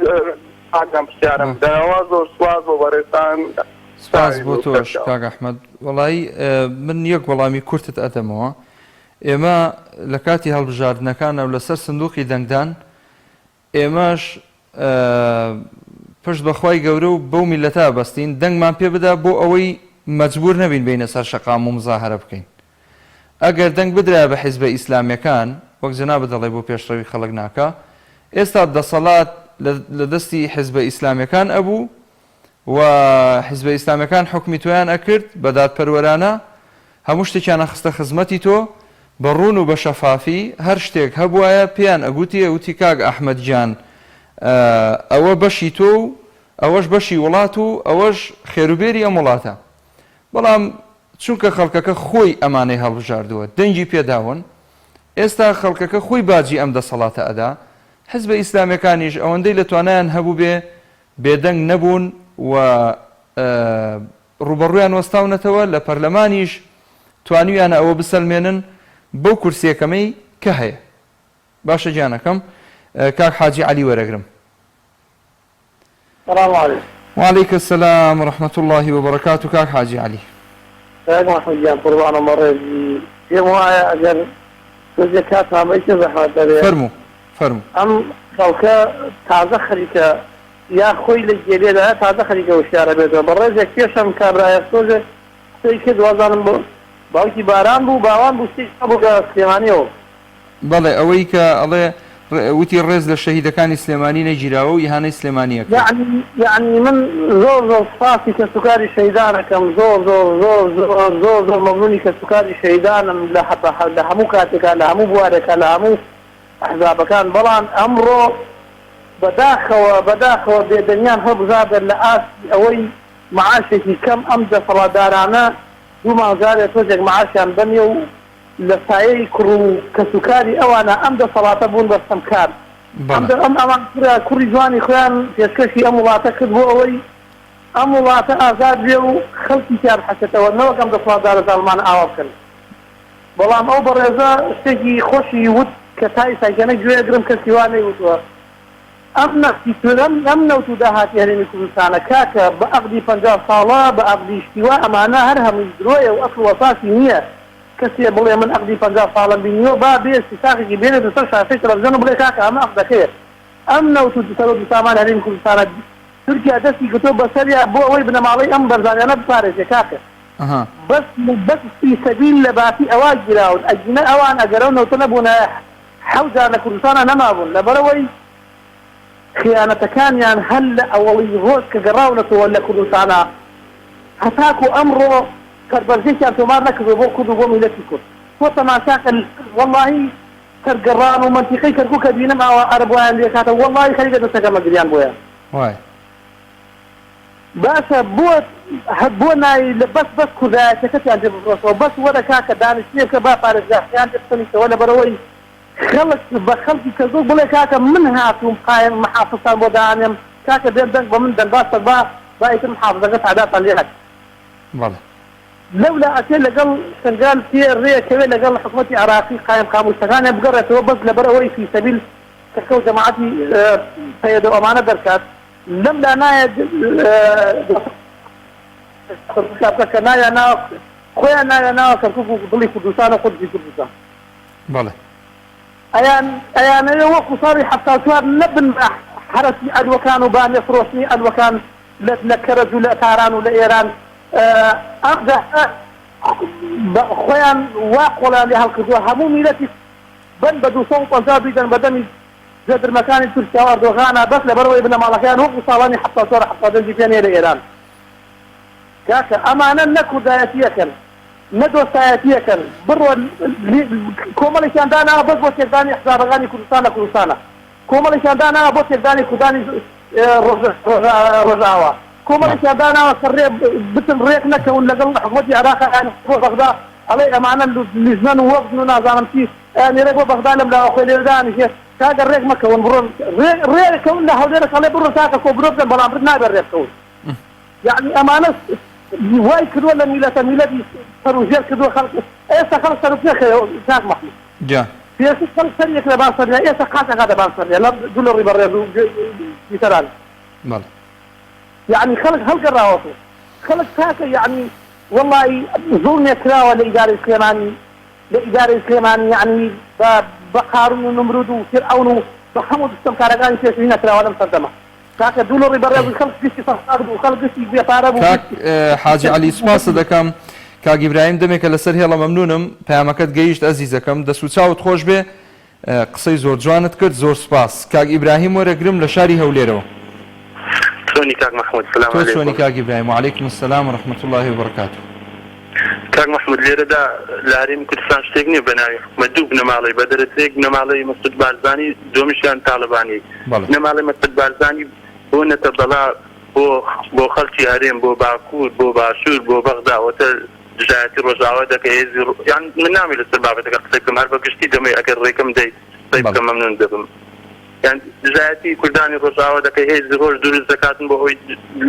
ئەم پرسیارەم بدەنەوە زۆر سوپاس بۆ بەڕێزتان سپاس بۆ تۆش کاک ئەحمەد وەڵایی من یەک وەڵامی کورتت ئەدەمەوە ئێمە لە کاتی هەڵبژاردنەکانە و لەسەر سندوقی دەنگدان ئێمەش پشت بە خوای گەورە و بەو میللەتە ئەبەستین دەنگمان پێ بدا بۆ ئەوەی مەجبور نەبین بێینە سەر شەقام و مزاهەرە بکەین. ئەگەر دەنگ بدرایە بە حیزبە ئیسلامیەکان وەک جەنابت دەڵێی بۆ پێشڕەوی خەڵک ناکا ئێستا دەسەڵات لە دەستی حیزبە ئیسلامیەکان ئەبوو و حیزبە ئیسلامیەکان حوکمی تۆیان ئەکرد بە دادپەروەرانە هەموو شتێکیان ئەخستە خزمەتی تۆ بە ڕوون و بە شەفافی هەر شتێک هەبوایە پێیان ئەگوتی ئەوتی کاک ئەحمەد گیان ئەوە بەشی تۆ و ئەوەش بەشی وڵات و ئەوەش خێروبێری ئەم وڵاتە بەڵام چونکە خەڵکەکە خۆی ئەمانەی هەڵبژاردووە دەنگی پێداون ئێستا خەڵکەکە خۆی باجی ئەم دەسەڵاتە ئەدا حزبە ئیسلامیەکانیش ئەوەندەی لە توانایان هەبووبێ بێدەنگ نەبوون و ڕووبەڕوویان وەستاونەتەوە، لە پەرلەمانیش توانیویانە ئەوە بسەلمێنن بەو کورسییە کەمەی کە هەیە. باشە گیانەکەم کاک حاجی عەلی وەرەگرم. سلام علیکم. وعلیک السلام و رحمة اللە و بەرەکاتو کاک حاجی عەلی. کاک مەحمود گیان قوربانم بەڕێزی پێم وایە ئەگەر تۆزێک کاتمان بەی چ زەحمەت دەبێ فەرموو فەرموو. ئەم خەڵکە تازە خەریکە یا خۆی لە گێلێدایە تازە خەریکە وشیار ئەبێتەوە بەڕێزێک پێش ئەم کابرایە تۆزێک قسەی کرد وازانم باوکی باران بوو باوان بوو شتێکی وا بوو لە سلێمانیەوە. بەڵێ ئەوەی کە ئەڵێ وتی ڕێز لە شەهیدەکانی سلێمانی نەگیراوە و ئیهانەی سلێمانی ئەکرد. یەعنی یەعنی من زۆر زۆر سوپاسی کەسوکاری شەهیدان ئەکەم زۆر زۆر زۆر زۆر زۆر زۆر مەمنونی کەسوکاری شەهیدانم لە لە هەموو کاتێکا لە هەموو بوارێکا لە هەموو ئەحزابەکان بەڵام ئەمڕۆ بەداخەوە بەداخەوە بێدەنگیان هەڵبژاردە لە ئاستی ئەوەی معاشێکی کەم ئەم دەسەڵاتدارانە دوو مانگ جارێ تۆزێک معاشیان بەنێ و لە سایەی کوڕ و کەسوکاری ئەوانە ئەم دەسەڵاتە بوون بە ستەمکار ئەم بەڵێ. ئەم ئەوان کوڕە کوڕی جوانی خۆیان پێشکەشی ئەم وڵاتە کرد بۆ ئەوەی ئەم وڵاتە ئازاد بێ و خەڵکی تیا بحەسێتەوە نەوەک ئەم دەسەڵاتدارە زاڵمانە ئاوا بکەن. بەڵام ئەو بەڕێزە شتێکی خۆشی وت کە تا ئیستا گەنە گوێ ئەگرم کەسی وا نەیوتوە ئەم نەفتی ئەم ئەم نەوت و داهاتی هەرێمی کوردستانە کاکە بە ئەقدی 50 ساڵە بە ئەقدی شتی وا ئەمانە هەر هەمووی درۆیە و ئەسڵ و ئەساسی نییە کەسێ بڵێ من ئەقدی 50 ساڵەم بینیوە با بێ سیساخێکی بێنێتە سەر شاشەی تەلەفزیۆن و بڵێ کاکە ئەمە ئەقدەکەیە ئەم نەوت و سەرۆت و سامان هەرێمی کوردستانە تورکیا دەستی گرتوە بەسەریا بۆ ئەوەی بنەماڵەی ئەم بەرزانیانە بپارێزێ کاکە ئەها. بەس بەس فی سەبیل لە باتی ئەوا گیراون ئەگینا ئەوان ئەگەر ئەو نەوتە نەبونایە حەوت جار لە کوردستانا نەمابون لەبەرئەوەی خیانەتەکانیان هەر لە ئەوەڵی ڕۆژ کە گەڕاونەتەوە لە کوردستانا هەتاکو ئەمڕۆ سەربەرزیەکیان تۆمار نەکردوە بۆ کورد و بۆ میلەتی کورد تۆ تەماشاکە وەڵاهی سەرگەڕان و مەنتیقەی کەرکوک ئەبینم ئاوا عەرەب وایان لێکاتە وەڵاهی خەریکە دەستەکەم ئەگریان بۆیان. وایە. باشە بۆ هەر بۆ نای لە بەس بەس کوردایەتیەکەتیان پێ بفرۆشەوە بەس وەرە کاکە دانیشتنێ بکە با پارێزگاکەیان پێ بسەنیتەوە لەبەرئەوەی خەڵک بە خەڵکی کەرکوک بڵێ کاکە من هاتووم قایم محافزتان بۆ دانێم کاکە بێن دەنگ بە من دەن باشە با با ئیتر محافزەکە تەعداتان لێ نەکا. بەڵێ. لەولا ئەچێ لەگەڵ شەنگال پێ رێ کەوێ لەگەڵ حکومەتی عێراقی قایم قاموشتەکانیان بگەڕێتەوە بەس لەبەرئەوەی فی سەبیل کەکە و جەماعەتی پەیەدە و ئەمانە دەرکات لەم لا نایە بکە کە ناویان ناوە خۆیان ناویان ناوە کەرکوک و دڵی کوردستان و قودسی کوردستان. بەڵێ. ئەیان ئەیانەوێ وەکو ساڵی 74 نەبن بە حەرەسی ئەلوەکان و بامێ فرۆشتنی ئەلوەکان لە لە کەرەج و لە تاران و لە ئێران ئەم جارە خۆیان وا قۆڵیان لێ هەڵکردووە هەموو میلەتی بن بە 250 بیدەن بە دەمی جەدرمەکانی تورکیا و ئەردۆغانا بەس لەبەرئەوەی بنەماڵەکەیان وەکو ساڵانی 74 75 پێ نیە لە ئێران. کاکە ئەمانە نە کوردایەتی ئەکەن نە دۆستایەتی ئەکەن بڕۆ کۆمەڵێکیان داناوە بەس بۆ تێکدانی حزابەکانی کوردستان لە کوردستانە کۆمەڵێکیان داناوە بۆ تێکدانی کوردانی ڕۆژئاوا کۆمەڵێکیان داناوە کە ڕێ بچن ڕێک نەکەون لەگەڵ حکومەتی عێراق بۆ بەغدا ئەڵێ ئەمانە لیژنەن و وەفدن و نازانم چی ئەنێرێ بۆ بەغدا لەم لاوە خۆی لێرە دانیشێ کاکە ڕێک مەکەون بڕۆن ڕێ کەون لە هەولێرە کەڵێ بڕۆن کاکە کۆبرۆ بکەن بەڵام نابێ ڕێ بکەون. یەعنی ئەمانە وای کردوە لە میلەتە میلەتی سەر و ژێر کردوە خەڵک ئێستا خەڵک سەر و پێ خەیە کاک مەحمود گیان. پێشتر خەڵک سەری ئەکردە بان سەریا ئێستا قاچ ئەکاتە بان سەریا لە دوو لە ڕی بەڕێز و بیسەران. بەڵێ. یەعنی خەڵک هەڵگەڕاوەتەوە خەڵک کاکە یەعنی وەڵی زوڵمێک کراوە لە ئیدارەی سلێمانی لە ئیدارەی سلێمانی یەعنی بە بە قارون و نمرود و فیرعەون و بە هەموو ستەمکارەکانی پێشووی نەکراوە لەم سەردەمە. کاکە دوو لۆڕی بەڕێزی خەڵک گشتی فەساد بوو خەڵک گشتی بێ پارە بوو کاک حاجی عەلی سوپاست دەکەم کاک ئیبراهیم دەمێکە لەسەر هێڵە مەمنونم پەیامەکەت گەیشت ئەزیزەکەم دەست و چاوت خۆش بێ قسەی زۆر جوانت کرد زۆر سوپاس کاک ئیبراهیم وەرەگرم لە شاری هەولێرەوە. چۆنی کاک مەحمود سلام تۆ علیکم. چۆنی کاک ئیبراهیم وعلیکم السلام و رحمة اللە و برکاته. کاک مەحمود لێرەدا لە هەرێمی کوردستان شتێک نییە بە ناوی حکومەت دوو بنەماڵەی بە دەرەجە یەک بنەماڵەی مەسعود بارزانی دووەمیشیان تاڵەبانی بەڵێ. بنەماڵەی مەسعود بارزانی بوونەتە بەڵا بۆ بۆ خەڵکی هەرێم بۆ باکوور بۆ باشوور بۆ بەغدا ئەوەتە دژایەتی ڕۆژئاوا دەکە هێزی یان من نامەوێ لەسەر بابەتەکە قسەی بکەم هەر بە گشتی دەمەوێ ئەگەر ڕێکم دەی قسەی بەڵێ. بکەم مەمنون دەبم. یان دژایەتی کوردانی ڕۆژئاوا دەکەی هێزی ڕۆژ دروست دەکاتن بۆ ئەوەی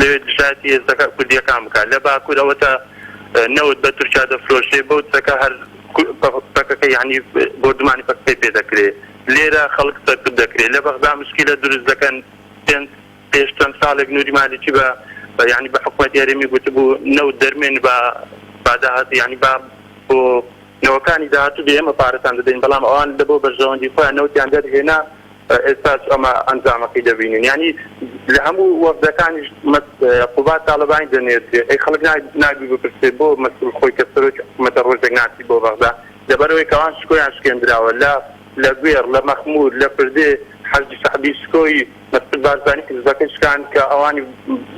لەوێ دژایەتی هێزەکە کوردیەکان بکات لە باکور ئەوەتا نەوت بە تورکیا دەفرۆشێ بەو چەکە هەر پەکەکە یانی بۆردومانی پەکەکەی پێ دەکرێ لێرە خەڵک سەرکوت دەکرێ لە بەغدا مشکیلە دروست دەکەن پێنج پێش چەند ساڵێک نوری مالیکی بە یانی بە حکومەتی هەرێمی گوتبوو نەوت دەرمێن بە با داهات یانی با بۆ نەوەکانی داهاتوو بێ ئێمە پارەتان دەدەین، بەڵام ئەوان لە بۆ بەرژەوەندی خۆیان نەوتیان دەرهێنا، ئێستاش ئەمە ئەنجامەکەی دەبینین. یانی لە هەموو وەفدەکانیش قوباد تاڵەبانی دەنێردرێ، ئەی خەڵک نابی بپرسێ بۆ مەسرور خۆی کە سەرۆکی حکومەتە ڕۆژێک ناچی بۆ بەغدا؟ لەبەرئەوەی کە ئەوان شکۆیان شکێندراوە لە لە گوێڕ، لە مەخمور، لە پردێ، حەشدی شەعبی شکۆی مەسعود بارزانی حیزبەکەی شکاند کە ئەوانی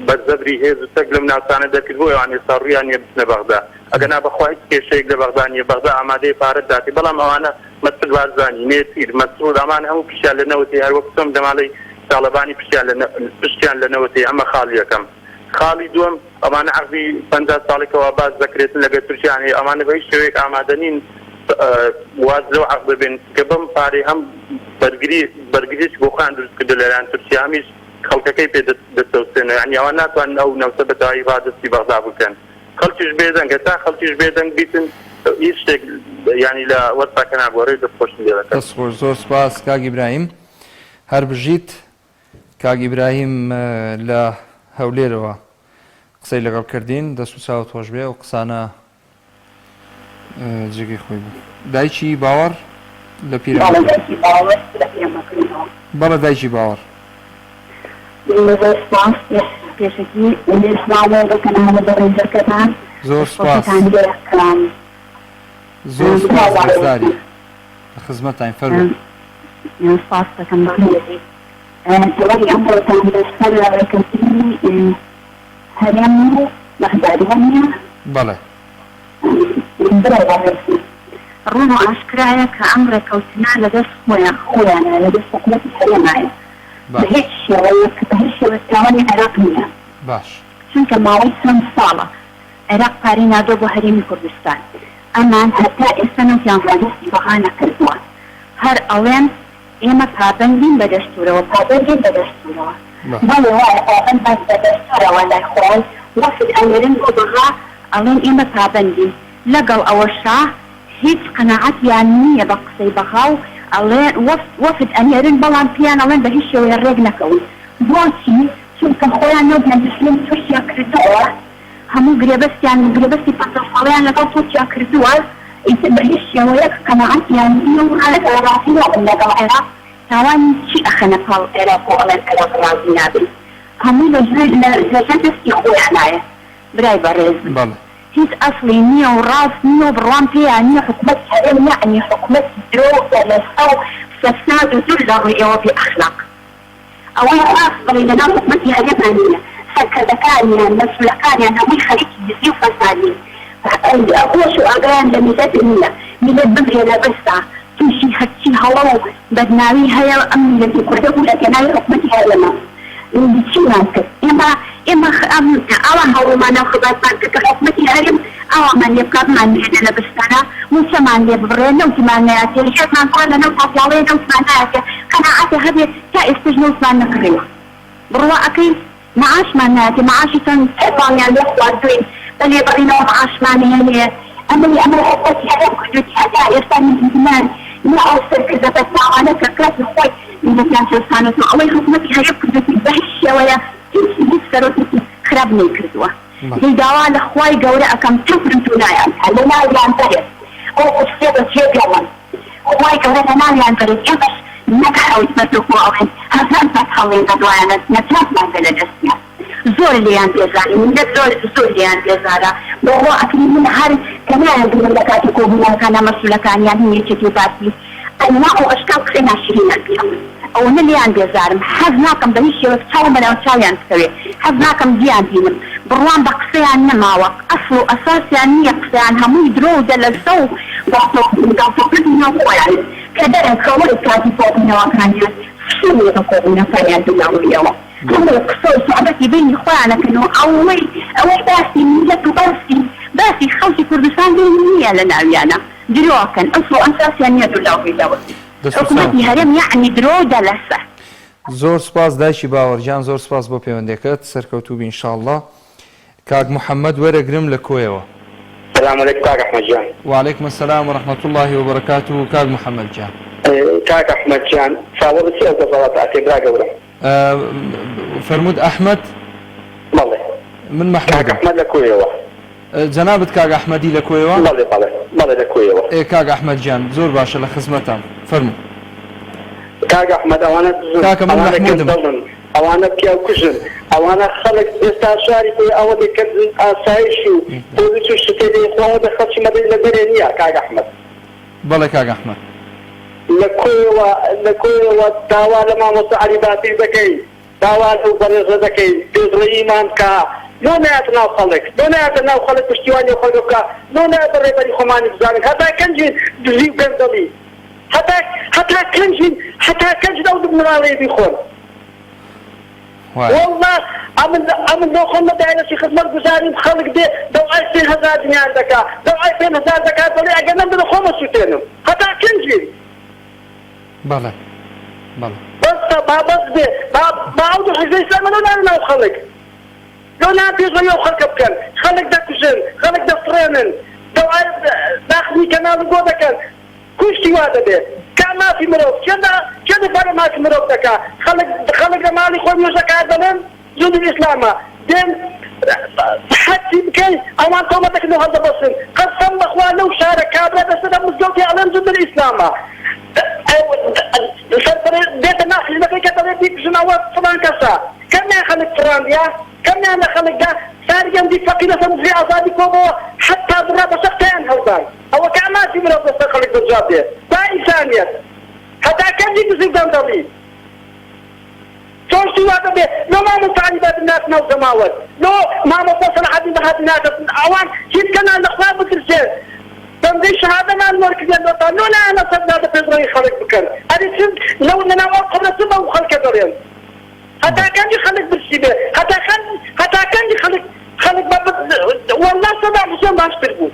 بە زەبری هێز و چەک لەم ناوچانە دەرکرد بۆیە ئەوان ئێستا ڕوویان نیە بچنە بەغدا ئەگەنا بەخوا هیچ کێشەیەک لە بەغدا نیە بەغدا ئامادەیە پارەت داتێ بەڵام ئەوانە مەسعود بارزانی نێچیر مەسرور ئەمانە هەموو پشتیان لە نەوت هەیە هەروەک چۆن بنەماڵەی تاڵەبانی پشتیان لە پشتیان لە نەوت هەیە ئەمە خاڵی یەکەم خاڵی دووەم ئەمانە عەقدی 50 ساڵی کەوا باس دەکرێتن لەگەر تورکیان هەیە ئەمانە بە هیچ شێوەیەک ئامادە نین واز لەو عەقدە بێن چونکە بەم پارەی هەم بەرگری بەرگریی بۆ خۆیان دروست کردوە لەلایەن تورکیا هەمیش خەڵکەکەی پێ دەچەوسێنەوە یانی ئەوان ناتوانن ئەو نەوتە بە تەواوی ڕادەستی بەغدا بکەن خەڵکیش بێدەنگە تا خەڵکیش بێدەنگ بیتن هیچ شتێک یانی لە وەزعەکە ناگۆڕێ دەستخۆشم لێ دەکەم. دەست خۆش زۆر سوپاس کاک ئیبراهیم هەر بژیت. کاک ئیبراهیم لە هەولێرەوە قسەی لەگەڵ کردین دەست و چاوت خۆش بێ ئەو قسانە جێگەی خۆی بوو. دایکی باوەڕ لە بەڵێ دایکی باوەڕ لە پیرەمەکردنەوە. بەڵێ دایکی باوەڕ. زۆر سوپاس پێشەکی سڵاو لە کەناڵە بەڕێزەکەتان. زۆر سوپاس. دەستخۆشیتان لێ ئەکەم. زۆر سوپاس ڕێزداری. لە خزمەتتاین فەرموو. سوپاست دەکەم بەڕێزی. تەوەری ئەمڕۆتان لەسەر ڕێکەوتنی هەرێم و بەغداد وانیە؟ بەڵێ. برای بەڕێزم ڕوون و ئاشکرایە کە ئەم ڕێکەوتنە لە دەست خۆیان خۆیانە لە دەست حکومەتی هەرێمایە بە هیچ شێوەیەک بە هیچ شێوەیەک تاوانی عێراق نیە باش. چونکە ماوەی چەند ساڵە عێراق پارەی ناردوە بۆ هەرێمی کوردستان ئەمان هەتا ئێستا نەوتیان ڕادەستی بەغا نەکردوە هەر ئەڵێن ئێمە پابەندین بە دەستورەوە پابەندین بە دەستورەوە بەڵێ وایە پابەند بن بە دەستورەوە لای خۆیان وەفد ئەنێرن بۆ بەغا ئەڵێن ئێمە پابەندین لەگەڵ ئەوەشا هیچ قەناعەتیان نییە بە قسەی بەغا و ئەڵێن وەفد ئەنێرن بەڵام پێیان ئەڵێن بە هیچ شێوەیە ڕێک نەکەون بۆچی چونکە خۆیان نەوتیان تەسلیمی تورکیا کردووە هەموو گرێبەستیان گرێبەستی 50 ساڵەیان لەگەڵ تورکیا کردووە. ئیتر بە هیچ شێوەیەک قەناعەتیان نییە و ڕازی نابن لەگەڵ عێراق تاوانی چی ئەخەنە پاڵ عێراق و ئەڵێن عێراق ڕازی نابین هەمووی لە ژێر لە ژێر دەستی خۆیانایە برای بەڕێزم بەڵێ. هیچ ئەسڵی نییە و ڕاست نییە و بڕوام پێیان نییە حکومەتی هەرێم یەعنی حکومەتی درۆ و دەلەسە و فەساد و دوور لە ڕووی ئێوە بێ ئەخلاق. ئەوەی ڕاست بڵێی لەناو حکومەتی هەرێما نییە، سەرکردەکانیان، مەسولەکانیان هەمووی خەریکی دزی و فەسادین، هۆش و ئاگایان لە میللەت نییە، میللەت بمرێ لە برسا، توشی هەرچی هەڵە و بەدناوی هەیە ئەم میللەتی کوردە بوو لە پێناوی حکومەتی هەرێما. چیمان کرد ئێمە؟ ئێمە ئاوا هەوڵمان و خەباتمان کرد کە حکومەتی هەرێم ئاوامان لێ بکا، بمانهێنێ لە برسانا، مووچەمان لێ ببڕێ، نەوتمان نەیاتێ، ژیانمان پڕە لە نەوت، پیاڵەیە نەوتمان نایاتێ، قەناعەتە هەبێ تا ئێستەش نەوتمان نەکڕیوە، بڕوا ئەکەی مەعاشمان نایاتێ، مەعاشی چەند ساڵیان لێ خواردووین، بە لێبڕینەوە مەعاشمان هێنێ، ئەمەی ئەمە حکومەتی هەرێم کردوویەتی هەتا ئێستا نە نە ئەو سەرکردە بەدناوانە کە کاتی خۆی میللەتیان چەوسانۆتەوە ئەوەی حکومەتی هەرێم کردوویەتی بە هیچ شێوەیە هیچ هیچ سەرۆکێکی خراپ نەیکردووە دەی داوا لە خوای گەورە ئەکەم تەفر و تونایان کا لەناویان بەرێت ئەو قودسیە بە جێ بێڵن خوای گەورە لەناویان بەرێت ئێمەش نەک حەوت پەرتۆکۆ ئەڵێن هەزار پەت هەڵێن بە دوایانە نەجاتمان بێ لە دەستیان. زۆر لێیان بێزارین میللەت زۆر زۆر لێیان بێزارە بڕوا ئەکری من هەر کە نایان بینم لە کاتی کۆبوونەوەکانا مەسولەکانیان هی یەکێتی و پارتی ئەنواع و ئەشکال قسەی ناشرینیان پێ ئەڵێن ئەوەنە لێیان بێزارم حەز ناکەم بە هیچ شێوەک چاوم بەناو چاویان بکەوێ حەز ناکەم بیان بینم بڕوام بە قسەیان نەماوە ئەسڵ و ئەساسیان نیە قسەیان هەمووی درۆ و دەلەسە و گاڵتەوکردنی ناو خۆیانن کە دەرەکەون کاتی کۆبوونەوەکانیان فشەیە بە کۆبوونەکانیان بناویەوە. هەموو قسە و سوعبەتی بەینی خۆیان ئەکەن و ئەوەی ئەوەی باسی میللەت و باسی باسی خەڵکی کوردستان بینی نییە لە ناویانە درۆ ئەکەن ئەسڵ و ئەساسیان نییە دوور لەو ڕیزەوە دەست و حکومەتی چاوت. هەرێم یەعنی درۆ و دەلەسە. زۆر سوپاس دایکی باوەڕ گیان زۆر سوپاس بۆ پەیوەندیەکەت سەرکەوتوو بی ان شاءاللە کاک محمد وەرەگرم لە کۆیەوە. سلام علیکم کاک احمد گیان. وعلیکم السلام و رحمە اللە و بەرەکاته کاک محمد گیان. کاک احمد گیان چاوەڕی چی ئەو دەسەڵاتە ئەکەی برا گەورەم. فەرمووت ئەحمەد؟ بەڵێ. من مەحمودم. کاک ئەحمەد لە کۆیەوە. جەنابت کاک ئەحمەدی لە کۆیەوە؟ بەڵێ بەڵێ بەڵێ لە کۆیەوە. ئێ کاک ئەحمەد گیان زۆر باشە لە خزمەتام فەرموو. کاک ئەحمەد ئەوانە دزن کاکە من ئەوانە مەحمودم. گەندەڵن ئەوانە پیاو کوژن ئەوانە خەڵک ئێستا شاری کۆیە ئەوەندە کە ئاسایش و پۆلیس و شتێ لێ خۆ ئەوەندە خەڵکی مەدەنی لە دەرێ نییە کاک ئەحمەد. بەڵێ کاک ئەحمەد. لە کۆیەوە لە کۆیەوە داوا لە مامۆستا عەلی باپیر دەکەین داوا لەو بەڕێزە دەکەین پێشڕەویمان بکا لۆ نایەتە ناو خەڵک لۆ نایەتە ناو خەڵک پشتیوانی ئەو خەڵکە بکا لۆ نایەت بە ڕێبەری خۆمانی بزانین هەتا کەنجی دزی و گەندەڵی هەتا هەتا کەنجین هەتا کەنجین ئەو مناڵەیە بیخۆن. وایە. وەڵا ئەمن ئەمن بۆ خۆم لە دایرەسی خزمەت گوزاریم خەڵک دێ دەوعای 3000 دینار دەکا دەوعای 5000 دەکا دەڵێ ئەگەر نەمدەنە خۆم ئەسوتێنم هەتا کەنجین. بەڵێ بەڵێ. بەسە با بەس بێ با با ئەو دوو حیزبە ئیسلامە لۆ نانە ناو خەڵک لۆ نان پێشڕەوی ئەو خەڵکە بکەن خەڵک دەکوژن خەڵک دەفڕێنن دەوعای داخستنی کەناڵی بۆ دەکەن کوشتی وا دەبێ کا مافی مرۆڤ کێ دا کێ دفاع لە مافی مرۆڤ دەکا خەڵک خەڵک لە ماڵی خۆی نوێژ دەکا دەڵێن جندی ئیسلامە دێن هەرچی بکەی ئەوان تۆمەت دەکەن و هەڵدەبەستن قەسەم بەخوا لەو شارە کابرا دەچێتە مزگەوتی ئەڵێن جندی ئیسلامە سەرپەرە دێتە ناو حیزبەکەی کە دەڵێ بیکوژن ئەوە فڵان کەسە کەمیان خەڵک فڕاندیە کەمیان لە خەڵک دا ساری گەنجی فەقیر لەسەر مزگەی ئازادی کۆبۆوە حەتا بڕا بە چەق تیان هەڵدان. ئەوە کا مافی مرۆڤ لەسەر خەڵک بەجواب دێ با ئینسانیەت هەتا کەنجی دزی و گەندەڵی چۆن شتی وا دەبێ لۆ مامۆستا عەلی بابر ناتە ناو جەماوەر لۆ مامۆستا سەلاحەدین بەهادین ناتە ئەوان هیچ کەمان لە خوا بترسێن بەندەی شەهادەمان وەرکردن لۆتان لۆ نایەنە سەر جادە پێشڕەوی خەڵک بکەن ئەرێ چ لەو لەناو ئەو قەبرە چ بەو خەڵکە دەڵێن هەتا کەنجی خەلک برسی بێ هەتا خەن هەتا کەنجی خەلک خەلک بە واللە سەدام حوسێن باشتر بوو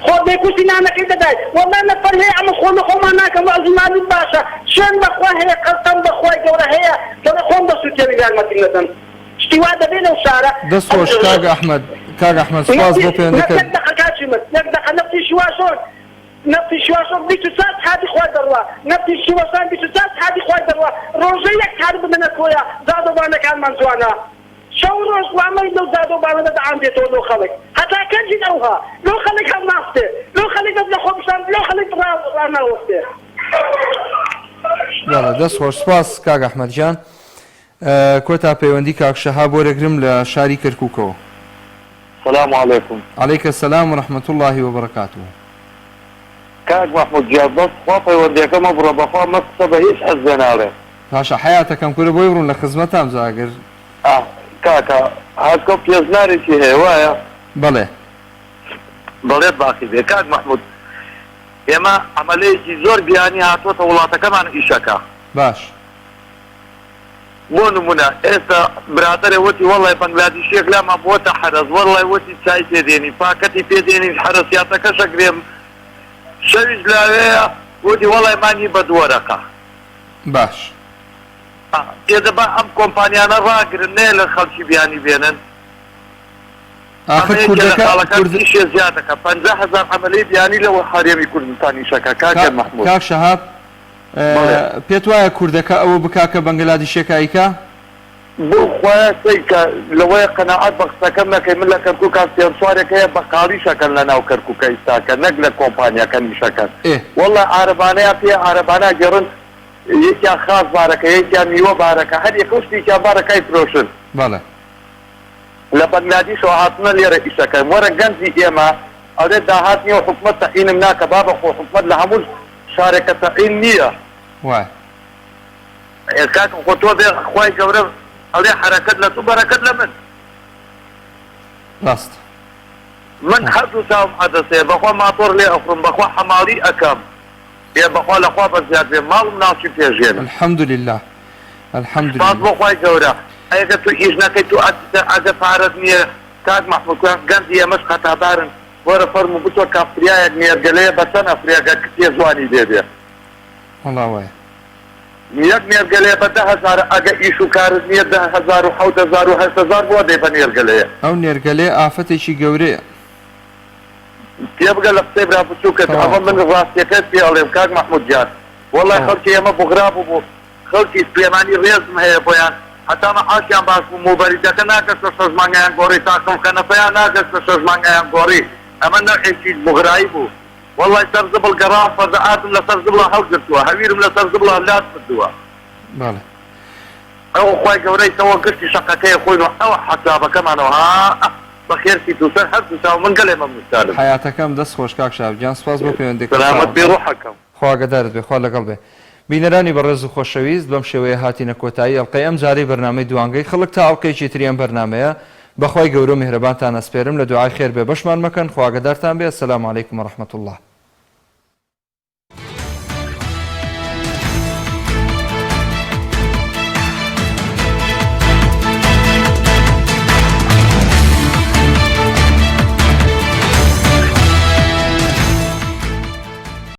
خۆ بێ کورسی نانەکەی دەدای واللە نەفەر هەیە ئەمە خۆ لە خۆمان ناکەم وەعزی مالی باشە شوێن بەخوا هەیە قەسەم بەخوای گەورە هەیە دەڵێ خۆم دەسوتێنم یارمەتیم نەدەن شتی وا دەبێ لەو شارە دەست خۆش کاک ئەحمەد کاک ئەحمەد سوپاس بۆ پەیوەندەکەت. یەک دەقە کاکی من یەک دەقە نەفتی شواشۆن نەفتی شواشۆن 24 سەعاتی خوای دەڕوا نەفتی شوەسان 24 سەعاتی خوای دەڕوا ڕۆژێ یەک سەعات بدەنە کۆیە جادەوبانەکانمان جوانە شەو ڕۆژ وامەی لەو جادەوبانەدا دەعام دێتەوە لۆ خەڵک هەتا کەنجین ئەوها لۆ خەڵک هەڵناستێ لۆ خەڵک. ڕاناوەستێ. بەڵێ دەست خۆش سپاس کاک ئەحمەد گیان. کۆتا پەیوەندی کاک شەهاب وەرەگرم لە شاری کەرکوکەوە. سلام علیکم. علیک السلام و رحمە اللە و بەرەکاته. کاک مەحمود گیان بەس خوا پەیوەندیەکە مەبڕە بەخوا مە قسە بە هیچ حزبێ ناڵێم. باشە حەیاتەکەم کورە بۆی بڕون لە خزمەتام جا گەر. ئاه کاکە هاتکۆ پێشنارێکی هەیە وایە؟ بەڵێ. بەڵێ باقی بێ کاک مەحمود ئێمە عەمەلەیەکی زۆر بیانی هاتۆتە وڵاتەکەمان ئیشەکە. باش. بۆ نمونە ئێستا برادەرێ وتی وەڵای بەنگلادیشیەک لامان بوەتە حەرەس وەڵای وتی چای پێ دێنین پاکەتی پێ دێنین حەرەسیاتەکەش ئەگرێم شەویش لاوێیە وتی وەڵای مانگی بە دوو وەرەقە. باش. ئێ دە با ئەم کۆمپانیانە ڕاگرن نەیەلن خەڵکی بیانی بێنن. ئاخر ئەمە یەکێ لە کوردەکە خاڵەکان کورد. ئیشێ زیاد ئەکا 50,000 عەمەلەی بیانی لە هەرێمی کوردستان ئیشەکا کاکە مەحمود. کاک شەهاب بەڵێ. پێت وایە کوردەکە ئەوە بکا کە بەنگلادیشیەکە ئەیکا؟ بۆ خوایە سەیرکە لەوەیە قەناعەت بە قسەکەم نەکەی من لە کەرکوکا سێ چوارێک هەیە بەقاڵیش ئەکەن لە ناو کەرکوکە ئیستاکە نەک لە کۆمپانیاکەن ئیشەکەن ئێ. واللە عارەبانەیان پێیە عارەبانە ئەگێڕن یەکیان خاس بارەکە یەکیان میوە بارەکە هەر یەکەو شتێکیان بارەکە ئەیفرۆشن. بەڵێ. لە بەنگلادیشەوە هاتنە لێرە ئیشەکەن وەرە گەنجی ئێمە ئەڵێ داهات نیە و حکومەت تەعینم ناکە بابە خۆ حکومەت لە هەموو شارێکە تەعین نیە. وایە. ئێ کاکە خۆ تۆ بێ خوای گەورە ئەڵێ حەرەکەت لە تو بەرەکەت لە من. ڕاستە. من هەردوو چاوم عەدەسەیە بەخوا ماتۆڕ لێ ئەخورم بەخوا حەماڵی ئەکەم ئێ بەخوا لەخوا بەزیاد بێ ماڵ و مناڵچی پێ ژێنم. الحمدللە سوپاس الحمدللە. بۆ خوای گەورە ئەگەر تو ئیش نەکەی تو ئەگەر پارەت نیە کاک مەحمود کوڕ گەنجی ئێمەش خەتابارن وەرە فەرموو بچۆ کافتریایەک نێرگەلەیە بە چەند ئەفرێ گەر کچێ جوانی لێ بێ. وەڵا وایە. یەک نێرگەلەیە بە دە هەزارە ئەگە ئیش و کارت نیە 10,000 و 7000 و 8000 بۆ ئەدەی بە نێرگەلەیە. ئەو نێرگەلەیە ئافەتێکی گەورەیە. تێبگە لە قسەی برا بچوکت تەواو ئەمە من تەواو. ڕاستیەکەت پێ ئەڵێم کاک مەحمود گیان وەڵای تەواو. خەڵکی ئێمە بوغرا بوبوو خەڵکی سلێمانی ڕێزم هەیە بۆیان هەتا مەعاشیان باش بوو موبەریدەکە ناگەشتە شەش مانگ ئەیان گۆڕی تاقم قەنەفەیان ناگەشتە شەش مانگ ئەیان گۆڕی ئەمە نەوعێکی بوغرایی بوو وەڵای سەر زبڵ گەڕاوم فەردە ئاردم لەسەر زبڵا هەڵگرتووە هەویرم لەسەر زبڵا لات بردووە. بەڵێ. ئەوە خوای گەورە ئیتەوە گشتی شەقەکەیە خۆین و ئەوە حەسابەکەمانەوە ها بەخێرچیت و سەر هەردوو چاو من گەلێ مەمنونتانم. حەیاتەکەم دەست خۆش کاک شەهاب گیان سوپاس بۆ پەیوەندیەکەت سەلامەت بی چاوەکەم. ڕوحەکەم. خوا ئاگادارت بێ خوا لەگەڵ بێ. بینەرانی بەڕێز و خۆشەویست بەم شێوەیە هاتینە کۆتایی ئەڵقەی ئەم جارەی بەرنامەی دوانگەی خەڵک تا ئەڵقەیەکی تری ئەم بەرنامەیە بەخوای گەورەو میهرەبانتان ئەسپێرم لە دوعای خێر بێ بەشمان مەکەن خوا ئاگادارتان بێ السلام علیکم و رحمە اللە.